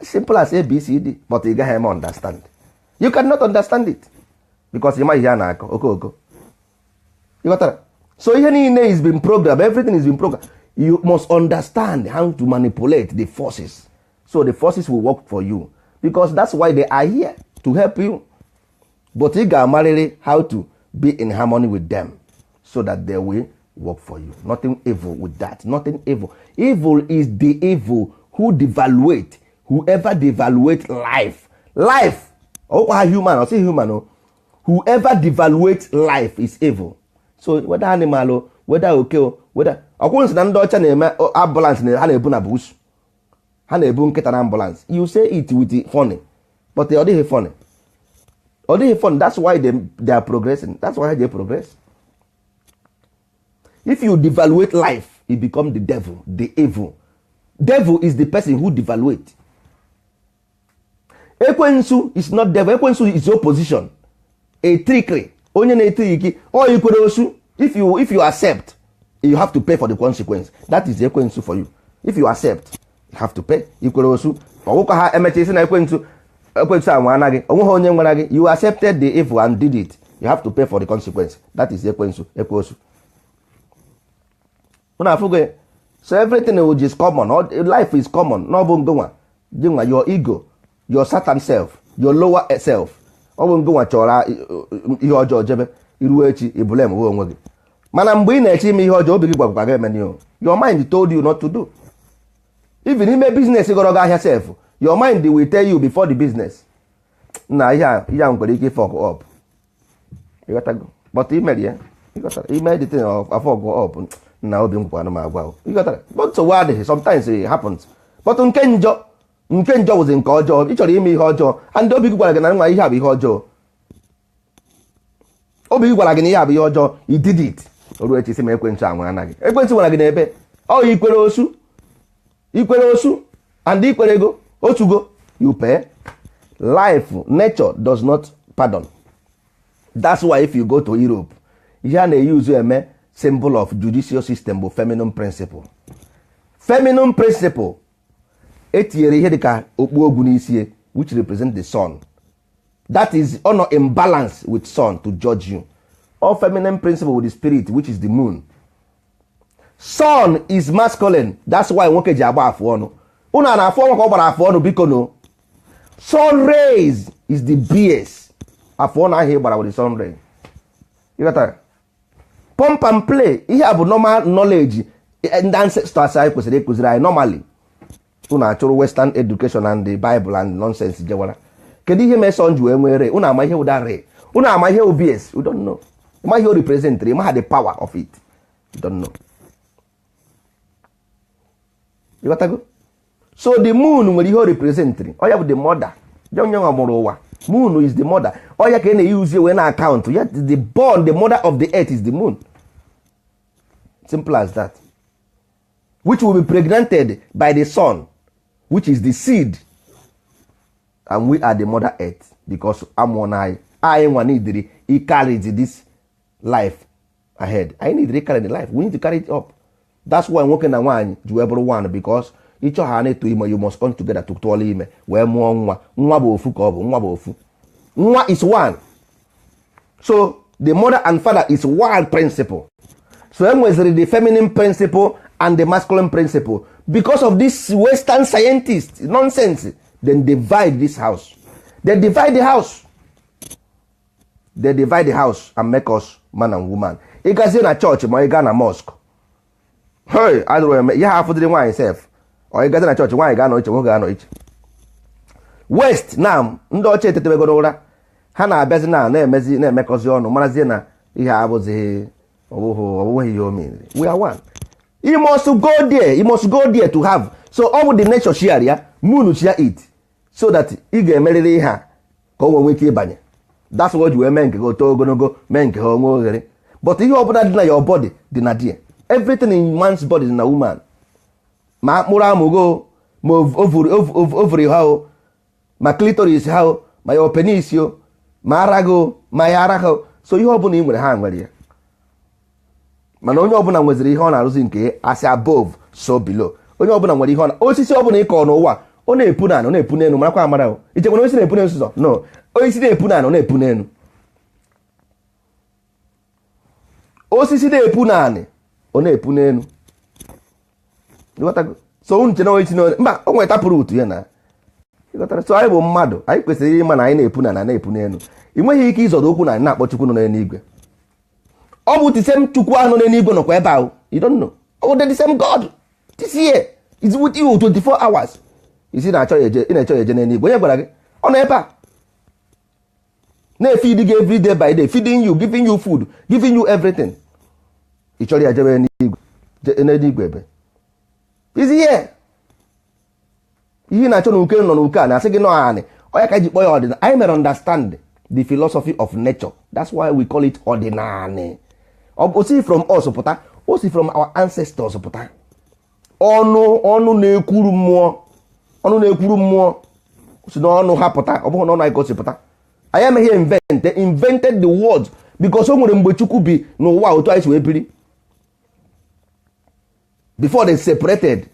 Simple as ABCD. But ị gaghị eme understand. You cannot understand it because ị maghị ihe a na-akọ okooko. Ịghọtara? So ihe niile is been programmed. Everything is been programmed. You must understand how to manipulate the forces so the forces will work for you, because that's why they are here to help you. But ị ga-amarịrị how to be in harmony with them so that they will work for you. Nothing evil with that. Nothing evil. Evil is the evil who devaluate, whoever devaluate life. Life ọkwa ha human, ọ sị human o. Whoever devaluate life is evil. So whether animal o, whether oke o, whether ọkwụrụ sị na ndị ọcha na-eme ambulance ha na-ebu na bus, ha na-ebu nkịta na ambulance. You say it with funny, but ọ dịghị funny. Ọ dịghị funny. That's why they are progressing. That's why they progress. If you devaluate life, you become the devil, the evil. Devil is the person who devaluate. Ekwensu is not devil. Ekwensu is opposition, a trickery, onye na-etriki ọ ikwere osu. If you accept, you have to pay for the consequence. That is ekwensu for you. If you accept, You have to pay. Ikwere osu ọgwụkọ ha emecha isi na ekwentị ekwentị a nwe anaghị onweghị onye nwere gị. You accepted the evil and did it. You have to pay for the consequence. That is ekwensu, ekweosu. Unu afụgo? So everything which is common, life is common. Na ọ bụ ngụnwa gị nwa, your ego, your Satan self, your lower self, ọ bụ ngụnwa chọrọ ihe ọjọọ jebe iruo echi ibule m onwe gị. Mana mgbe ị na-eche ime ihe ọjọọ, obi gị gwagwa gị emeni o. Your mind told you not to do. Even ime business gọrọ gị ahịa sef, your mind will tell you before the business na ihe a, ihe a nwere ike fuck up. Ịghọtago? But imere ya, ịghọtara? Ime the thing of fuck up na obi m gwakwana m agwa, ịghọtara? But nsogbu adịghị. Sometimes it happens. But nke njọ, nke njọ wụzi nke ọjọọ. Ị chọrọ ime ihe ọjọọ and obi gị gwara gị na nwa ihe a bụ ihe ọjọọ. Obi gị gwara gị na ihe a bụ ihe ọjọọ. You did it. O ruo echi, sị ma ekwentị anwa anaghị ekwentị gwara gị na ebe ọ ikwere osu, ikwere osu and ikwere ego otugo. You pay. Life, nature does not pardon. That's why if you go to Europe, ihe a na-eyuzu eme symbol of judicial system bụ feminine principle. Feminine principle etinyere ihe dịka okpu ogwu n'isi, which represent the sun. That is honor in balance with sun to judge you. All feminine principle with the spirit, which is the moon. Sun is masculine. That's why nwoke ji agba afụ ọnụ. Unu a na-afụ ọnụ ka ọ gbara afụ ọnụ. Biko, no. Sun rays is the bs afụ ọnụ ahụ ị gbara with the sun ray. Ịghọtara? Pump and play. Ihe a bụ normal knowledge ndị ancestors anyị kwesịrị ịkụziri anyị normally. Unu achụrụ Western education and the Bible and nonsense jewara. Kedu ihe mee sun ji wee nwee ray? Unu ama ihe ụda ray? Unu ama ihe obs? You don't know. Ịma ihe o represent? Ịma the power of it? You don't know. Ịghọtago? So the moon nwere ihe o representịrị. Ọ ya bụ the mother ya, onye nwa mụrụ ụwa. Moon is the mother. Ọ ya ka ị na-eyuzi wee na account ya. The born, the mother of the earth is the moon. Simple as that. Which will be pregnanted by the sun, which is the seed, and we are the mother earth because amụọ na anyị, anyị nwa need carry this life ahead. Anyị need carry the life. We need to carry it up. That's why nwoke na nwaanyị ji wee bụrụ one, because ịchọ ha na-eto ime, you must come together to tụọla ime wee mụọ nwa. Nwa bụ ofu ka ọ bụ. Nwa bụ ofu. Nwa is one. So the mother and father is one principle. So e nweziri the feminine principle and the masculine principle. Because of this Western scientist nonsense, then divide this house. They divide the house. They divide the house and make us man and woman. Ị gazie na chọọchị ma ị gaa na mosque, hey, adụrụ eme ihe ha afụdịrị nwaanyị sef. Ọ ị gazie na chọọchị, nwaanyị ga-anọ iche, nwoke ga-anọ iche. West na ndị ọcha etetebegoro ụra. Ha na-abịazi na na-emezi na-emekọzi ọnụ, marazie na ihe abụzighị ọbụghị ihe o mere. We are one. You must go there. You must go there to have. So ọ bụ the nature share ya, moon share it, so that ị ga-emerịrị ihe a ka o nwee ike ịbanye. That's what ji wee mee nke gị oto ogologo, mee nke ha onwe oghere. But ihe ọbụla dị na your body dị na there. Everything in man's body dị na woman. Ma mkpụrụ amụgo, ma ovary ha o, ma clitoris ha o, ma your penis o, ma ara gị o, ma ya ara ha o. So ihe ọbụla ị nwere, ha nwere ya. Mana onye ọbụla nweziri ihe ọ na-arụzi nke asị above so below. Onye ọbụla nwere ihe ọ na osisi ọbụla ị kọrọ n'ụwa, ọ na-epu n'ala, ọ na-epu n'elu. Marakwa amara o. Ichekwa na osisi na-epu n'elu sụsọ? No, osisi na-epu n'ala, ọ na-epu n'elu. Osisi na-epu n'anị, ọ na-epu n'elu. Ịghọtago? So unu che na osisi na mba o nwere tapụrụ utu ya na. Ịghọtara? So anyị bụ mmadụ, anyị kwesịrị ịma na anyị na-epu n'ala, na-epu n'elu. Ị nweghị ike ịzọdo okwu na na-akpọ Chukwu nọ n'eluigwe. Ọ bụ the same Chukwu ahụ nọ n'eluigwe nọkwa ebe ahụ. You don't know. Ọ bụ the same God this year is with you 24 hours. Isi na-achọ ya eje, ị na-achọ ya eje n'eluigwe. Onye gwara gị ọ nọ ebe a na-efeed gị every day by day, feeding you, giving you food, giving you everything? Ị chọrọ ya jebe n'eluigwe, n'eluigwe ebe is here. Ihe ị na-achọ na uke nọ n'uke a na-asị gị nọ anị. Onye ka ji kpọ ya ọdịnala? Anyị mere understand the philosophy of nature. That's why we call it ọdịnala. Ọ si from us pụta, o si from our ancestors pụta. Ọnụ ọnụ na-ekwuru mmụọ, ọnụ na-ekwuru mmụọ si n'ọnụ ha pụta. Ọ bụghị n'ọnụ anyị ka o si pụta. Anyị emeghị invent. They invented the words because o nwere mgbe Chukwu bi n'ụwa otu anyị si wee biri before they separated,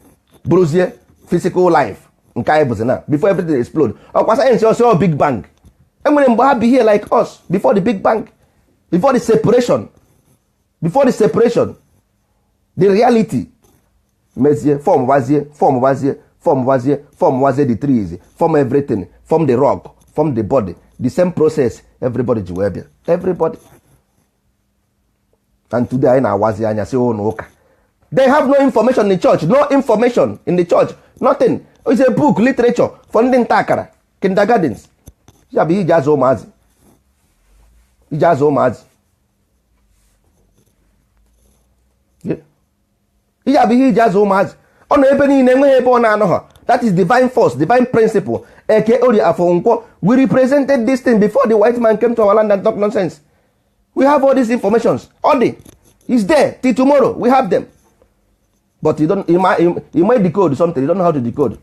bụrụzie Physical life nke anyị bụzi na before everything explode. Ọkwa sayensị ọsọ Big Bang enwere mgbe ha bi here like us before the Big Bang, before the separation, before the separation, the reality mezie, form wazie, form wazie, form wazie, form wazie the trees, form everything, form the rock, form the body. The same process everybody ji wee bịa, everybody. And today anyị na-awazi anya si ụlọ ụka. They have no information in the church, no information in the church, nothing. It's a book, literature for ndị nta akara, kindergartens. Ya bụ iji azụ ụmụazị, iji azụ ụmụazị. Ihe bụ ihe iji azụ ụmụazị. Ọ nọ ebe niile, enweghị ebe ọ na-anọ ha. That is divine force, divine principle. Eke, Orie, Afọ, Nkwọ. We represented this thing before the white man came to our land and talk nonsense. We have all these informations. All the is there till tomorrow. We have them, but you don't you might decode something you don't know how to decode.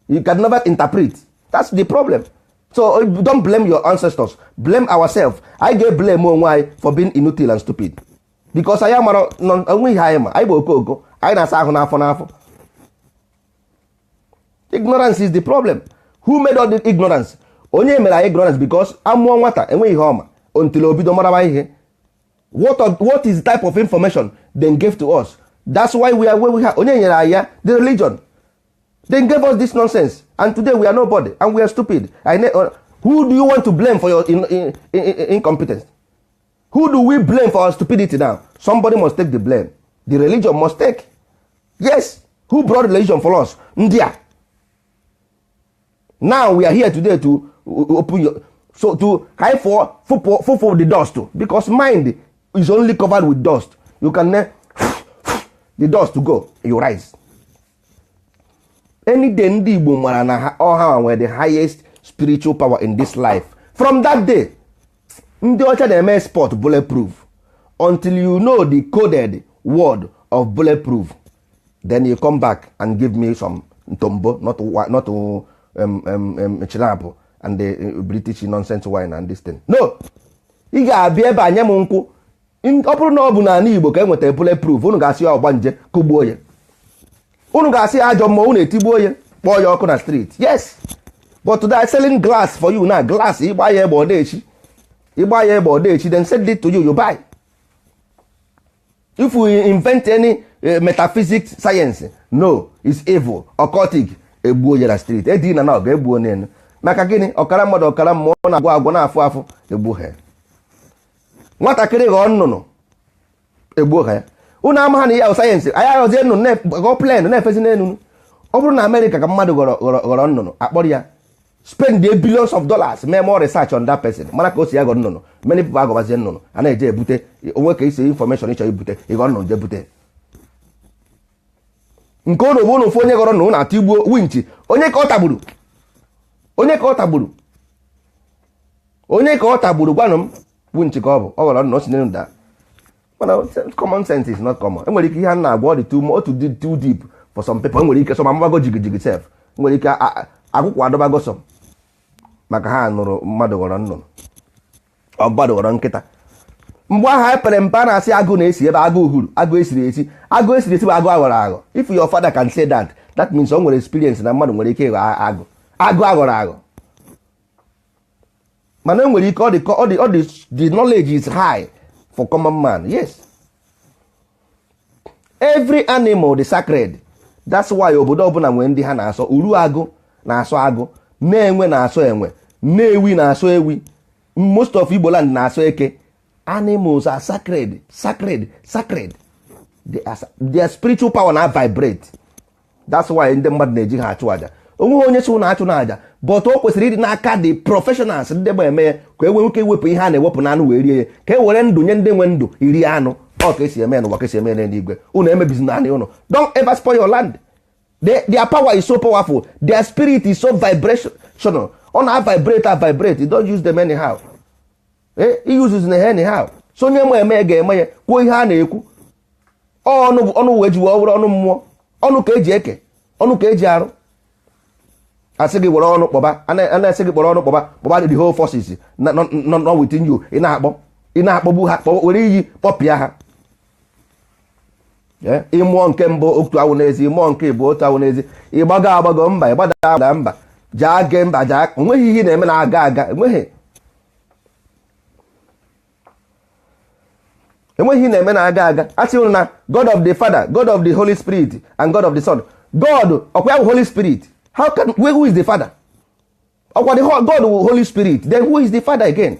You can never interpret. That's the problem. So don't blame your ancestors, blame ourselves. I get blame onwe anyị for being inutile and stupid, because anyị mara onwe ihe anyị ma. Anyị bụ okooko, anyị na-asa ahụ n'afọ n'afọ. Ignorance is the problem. Who made all the ignorance? Onye mere anyị ignorance? Because amụọ nwata, enweghị ihe ọma until o bido marawa ihe. What is the type of information they gave to us? That's why we are where we are. Onye nyere anyị ya? The religion. They gave us this nonsense, and today we are nobody and we are stupid. Who do you want to blame for your incompetence? Who do we blame for our stupidity now? Somebody must take the blame. The religion must take. Yes. Who brought religion for us? Ndị a. Now we are here today to open your, so to high for fụpụ the dust, because mind is only covered with dust. You can the dust to go, you rise. Any day ndị Igbo mara na ha ọha nwere the highest spiritual power in this life, from that day ndị ọcha na-eme sport bulletproof. Until you know the coded word of bulletproof, then you come back and give me some ntombo, not chinapụ and the British nonsense wine and this thing. No, ị ga-abịa ebe a nye m nkwụ. Ọ bụrụ na ọ bụ n'ala Igbo ka e nwetara bulletproof, unu ga-asị ya ọgbanje, kụgbuo ya. Unu ga-asị ya ajọ mmụọ, unu etigbuo ya, kpọọ ya ọkụ na street. Yes, but today selling glass for you na glass, ịgba ya egbe ọ na-echi, ịgba ya egbe ọ na-echi. Then send it to you, you buy. If we invent any metaphysics science, no, it's evil, occultic, egbuo ya na street. Edina na ọ ga-egbuo n'elu. Maka gịnị? Ọkara mmadụ, ọkara mmụọ, na-agwụ agwụ, na-afụ afụ, egbuo ha. Nwatakịrị ghọọ nnụnụ, egbuo ha ya. Unu ama ha na ya sayensị. Anyị aghọzie nnụnụ, ghọọ plane na-efezi n'elu. Ọ bụrụ na Amerịka ka mmadụ ghọrọ nnụnụ, akpọrọ ya, spend the billions of dollars, mee more research on that person, mara ka o si ya ghọ nnụnụ. Many people agọbazie nnụnụ, a na-eje ebute onwe ka isi information ịchọ ibute. Ịghọ nnụnụ, je bute nke ụnụ bụ ụnụ fụ onye ghọrọ nnụnụ na-atụ igbuo winchi. Onye ka ọ tagburu? Onye ka ọ tagburu? Onye ka ọ tagburu? Gwanụ m. Winchi ka ọ bụ. Ọ ghọrọ nnụnụ, o si n'elu daa. Mana common sense is not common. Enwere ike ihe a na-agwa ọ dị too otu dị too deep for some people. Enwere ike some amabago jigijigi sef. Nwere ike akwụkwọ adọbago some, maka ha nụrụ mmadụ ghọrọ nnụnụ, ọ mmadụ ghọrọ nkịta. Mgbe ahụ anyị pere mpe, a na-asị agụ na-esi ebe agụ uhuru, agụ esiri esi. Agụ esiri esi bụ agụ aghọrọ aghọ. If your father can say that, that means o nwere experience na mmadụ nwere ike ịghọ agụ, agụ aghọrọ aghọ. Mana enwere ike ọ dị the knowledge is high for common man. Yes, every animal dị sacred. That's why obodo ọbụla nwere ndị ha na-asọ. Uru agụ na-asọ agụ, na-enwe na-asọ enwe, na-ewi na-asọ ewi. Most of Igbo land na-asọ eke. Animals are sacred, sacred, sacred. Their spiritual power na vibrate. That's why ndị mmadụ na-eji ha achụ aja. Onweghị onye so na-achụ na aja, but o kwesịrị ịdị n'aka the professionals, ndị gba eme ya, ka e nwee ike iwepụ ihe a na-ewepụ n'anụ wee rie ya, ka e were ndụ nye ndị nwe ndụ iri anụ. Ọ ka esi eme ya n'ụwa, ka esi eme ya n'eluigwe. Unu emebizi naanị unu. Don't ever spoil your land. Their power is so powerful. Their spirit is so vibrational. Ọ na vibrate a vibrate. You don't use them anyhow. Use na anyhow. So onye ma eme ya ga-eme ya, kwuo ihe a na-ekwu. Ọnụ ọnụ wee ji wee bụrụ ọnụ mmụọ, ọnụ ka eji eke, ọnụ ka eji arụ. Asị gị were ọnụ kpọba, a na-asị gị kpọrọ ọnụ kpọba, kpọba the whole forces nọ within you. Ị na-akpọ, ị na-akpọgbu ha, kpọ, were iyi kpọpịa ha. Ịmụọ nke mbụ otu awụ n'ezi, ịmụọ nke ịbụ otu awụ n'ezi. Ịgbago agbago mba, ịgbada agbada mba, jaa ge mba, jaa. Onweghị ihe ị na-eme na-aga aga. Enweghị ihe na-eme na-aga aga. A sị unu na God of the Father, God of the Holy Spirit and God of the Son. God ọkwa ya bụ Holy Spirit. How can, who is the Father? Ọkwa the God bụ Holy Spirit, then who is the Father again?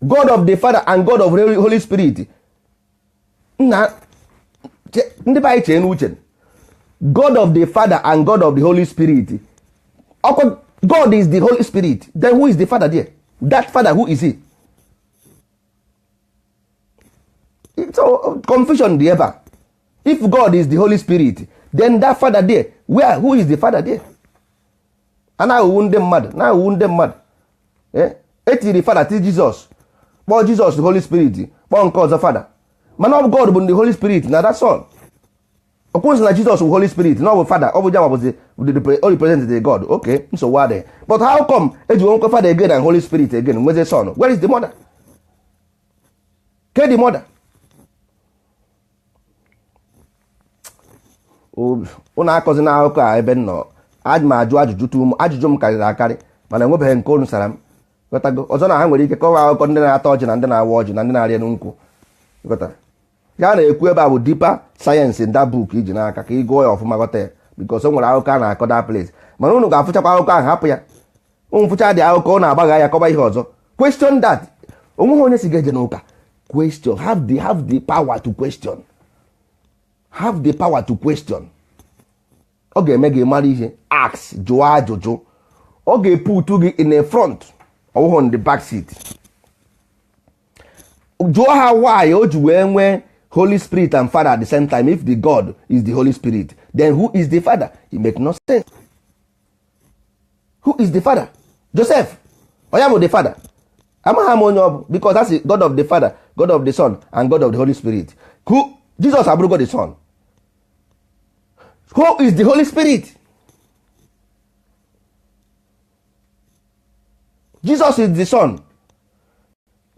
God of the Father and God of the Holy Spirit. Nna, ndị be anyị, chee n'uche. God of the Father and God of the Holy Spirit, ọkwa God is the Holy Spirit, then who is the Father there? That Father, who is he? So confusion dị ebe a. If God is the Holy Spirit, then that Father there, where, who is the Father there? A na-aghụghụ ndị mmadụ, na-aghụghụ ndị mmadụ. Etiri Father ti Jizọs, kpọọ Jizọs the Holy Spirit, kpọọ nke ọzọ Father, mana ọ bụ God bụ the Holy Spirit na that's all. Okwuzi na Jizọs bụ Holy Spirit na ọ bụ Father, ọ bụ Jawa bụzi o represent the God. Okay, nsogbu adịghị, but how come eji nwekwa Father again and Holy Spirit again, nwezie Son? Where is the mother? Ke the mother? Ụnụ akọzi na akụkọ a ebe m nọ. Adị m ajụ ajụjụ tu ajụjụ m karịrị akarị, mana enwebeghị nke unu sara m. Ghọtago? Ọzọ na ha nwere ike kọwaa akụkọ ndị na-ata ọjị na ndị na-awa ọjị na ndị na-arị elu nkwụ. Ghọtara? Ya na-ekwu ebe a bụ deeper science in that book iji n'aka ka ị gụọ ya ọfụma, ghọta ya, because o nwere akụkọ a na-akọ that place, mana unu ga-afụchakwa akụkọ ahụ, hapụ ya. Unu fụcha dị akụkọ, ọ na-agbagha ya, kọba ihe ọzọ. Question that. Onweghị onye si ga-eje n'ụka. Question, have the power to question, have the power to question. Ọ ga-eme gị mara ihe. Ask, jụọ ajụjụ. Ọ ga-eputu gị in a front, ọwụghị in the back seat. Jụọ ha why o ji wee nwee Holy Spirit and Father at the same time. If the God is the Holy Spirit, then who is the Father? It make no sense. Who is the Father? Joseph onye bụ the Father? Amaghị m onye ọ bụ, because that's the God of the Father, God of the Son and God of the Holy Spirit. Who? Jesus abụrụgo the Son. Who is the Holy Spirit? Jesus is the Son,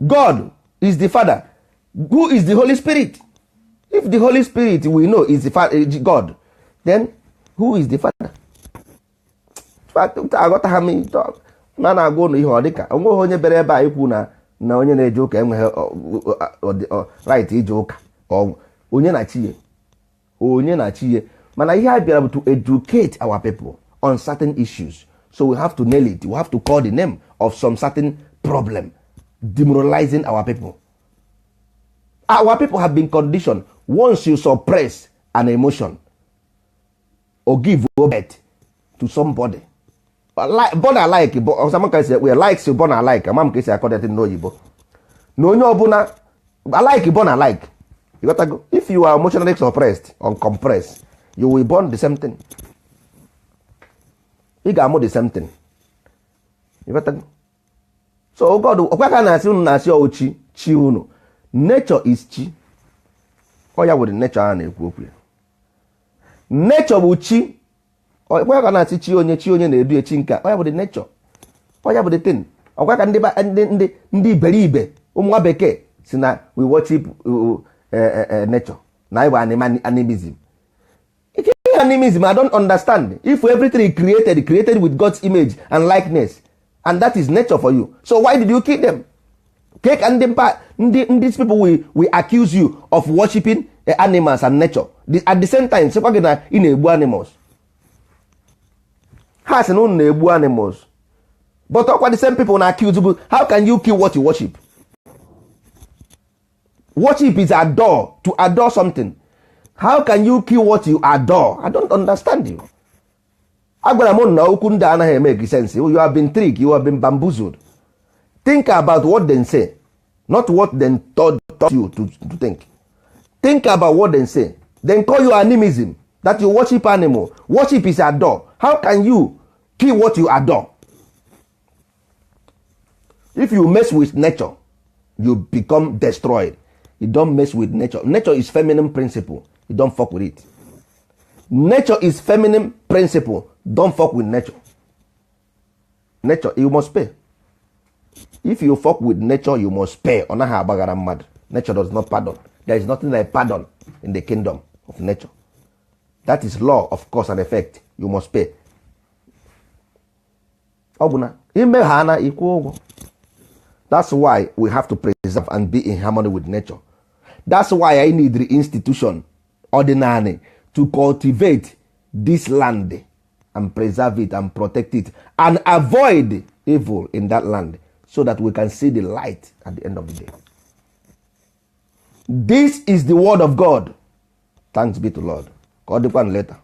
God is the Father. Who is the Holy Spirit? If the Holy Spirit we know is the Father, God, then who is the Father? Aghọtagha m na na-agwa ụnụ ihe. Ọ dịka onweghị onye bịara ebe a ikwu na onye na-eje ụka enweghị right ije ụka. Onye na chi ya, onye na chi ya. Mana ihe a bịara bụ to educate our people on certain issues, so we have to nail it. We have to call the name of some certain problem demoralizing our people. Our people have been conditioned. Once you suppress an emotion or give birth to somebody, born alike, ọsama ka esi ekwe likes born alike, ama m ka esi akọ n'oyibo, na onye ọbụla alike born alike. You got to go. If you are emotionally suppressed or compressed, you will born the same thing. Ị ga-amụ the same thing. You got to go. So God ọkwa ka na-asị unu na-asị ọ chi chi unu. Nature is chi. Ọ ya were nature a na-ekwu okwu ya. Nature bụ chi. Ọkwa ka na-asị chi onye, chi onye na-edu echi nke a. Ọ ya bụ the nature. Ọ ya bụ the thing. Ọkwa ka ndị ndị ndị iberibe ụmụ nwa bekee si na we worship nature, na anyị bụ animism. Ike animism, I don't understand. If everything is created, created with God's image and likeness, and that is nature for you, so why did you kill them? Ke ka ndị mba ndị these people will accuse you of worshiping animals and nature. At the same time sịkwa gị na ị na-egbu animals. Ha sị na unu na-egbu animals, but ọkwa the same people na accuse you. How can you kill what you worship? Worship is adore, to adore something. How can you kill what you adore? I don't understand you. Agwara m na okwu ndị anaghị eme sense. You have been tricked, you have been bamboozled. Think about what they say, not what they taught you to think. Think about what they say. Then call you animism, that you worship animal. Worship is adore. How can you kill what you adore? If you mess with nature, you become destroyed. You don't mess with nature. Nature is feminine principle. You don't fuck with it. Nature is feminine principle. Don't fuck with nature. Nature, you must pay. If you fuck with nature, you must pay. Ọ naghị agbaghara mmadụ. Nature does not pardon. There is nothing like pardon. In the kingdom of nature, that is law of cause and effect. You must pay. Ọ bụ na ime ha na ịkwụ ụgwọ. That's why we have to preserve and be in harmony with nature. That's why I need the institution ordinary to cultivate this land and preserve it and protect it and avoid evil in that land, so that we can see the light at the end of the day. This is the word of God. Thanks be to Lord. Ka ọ dịkwa later.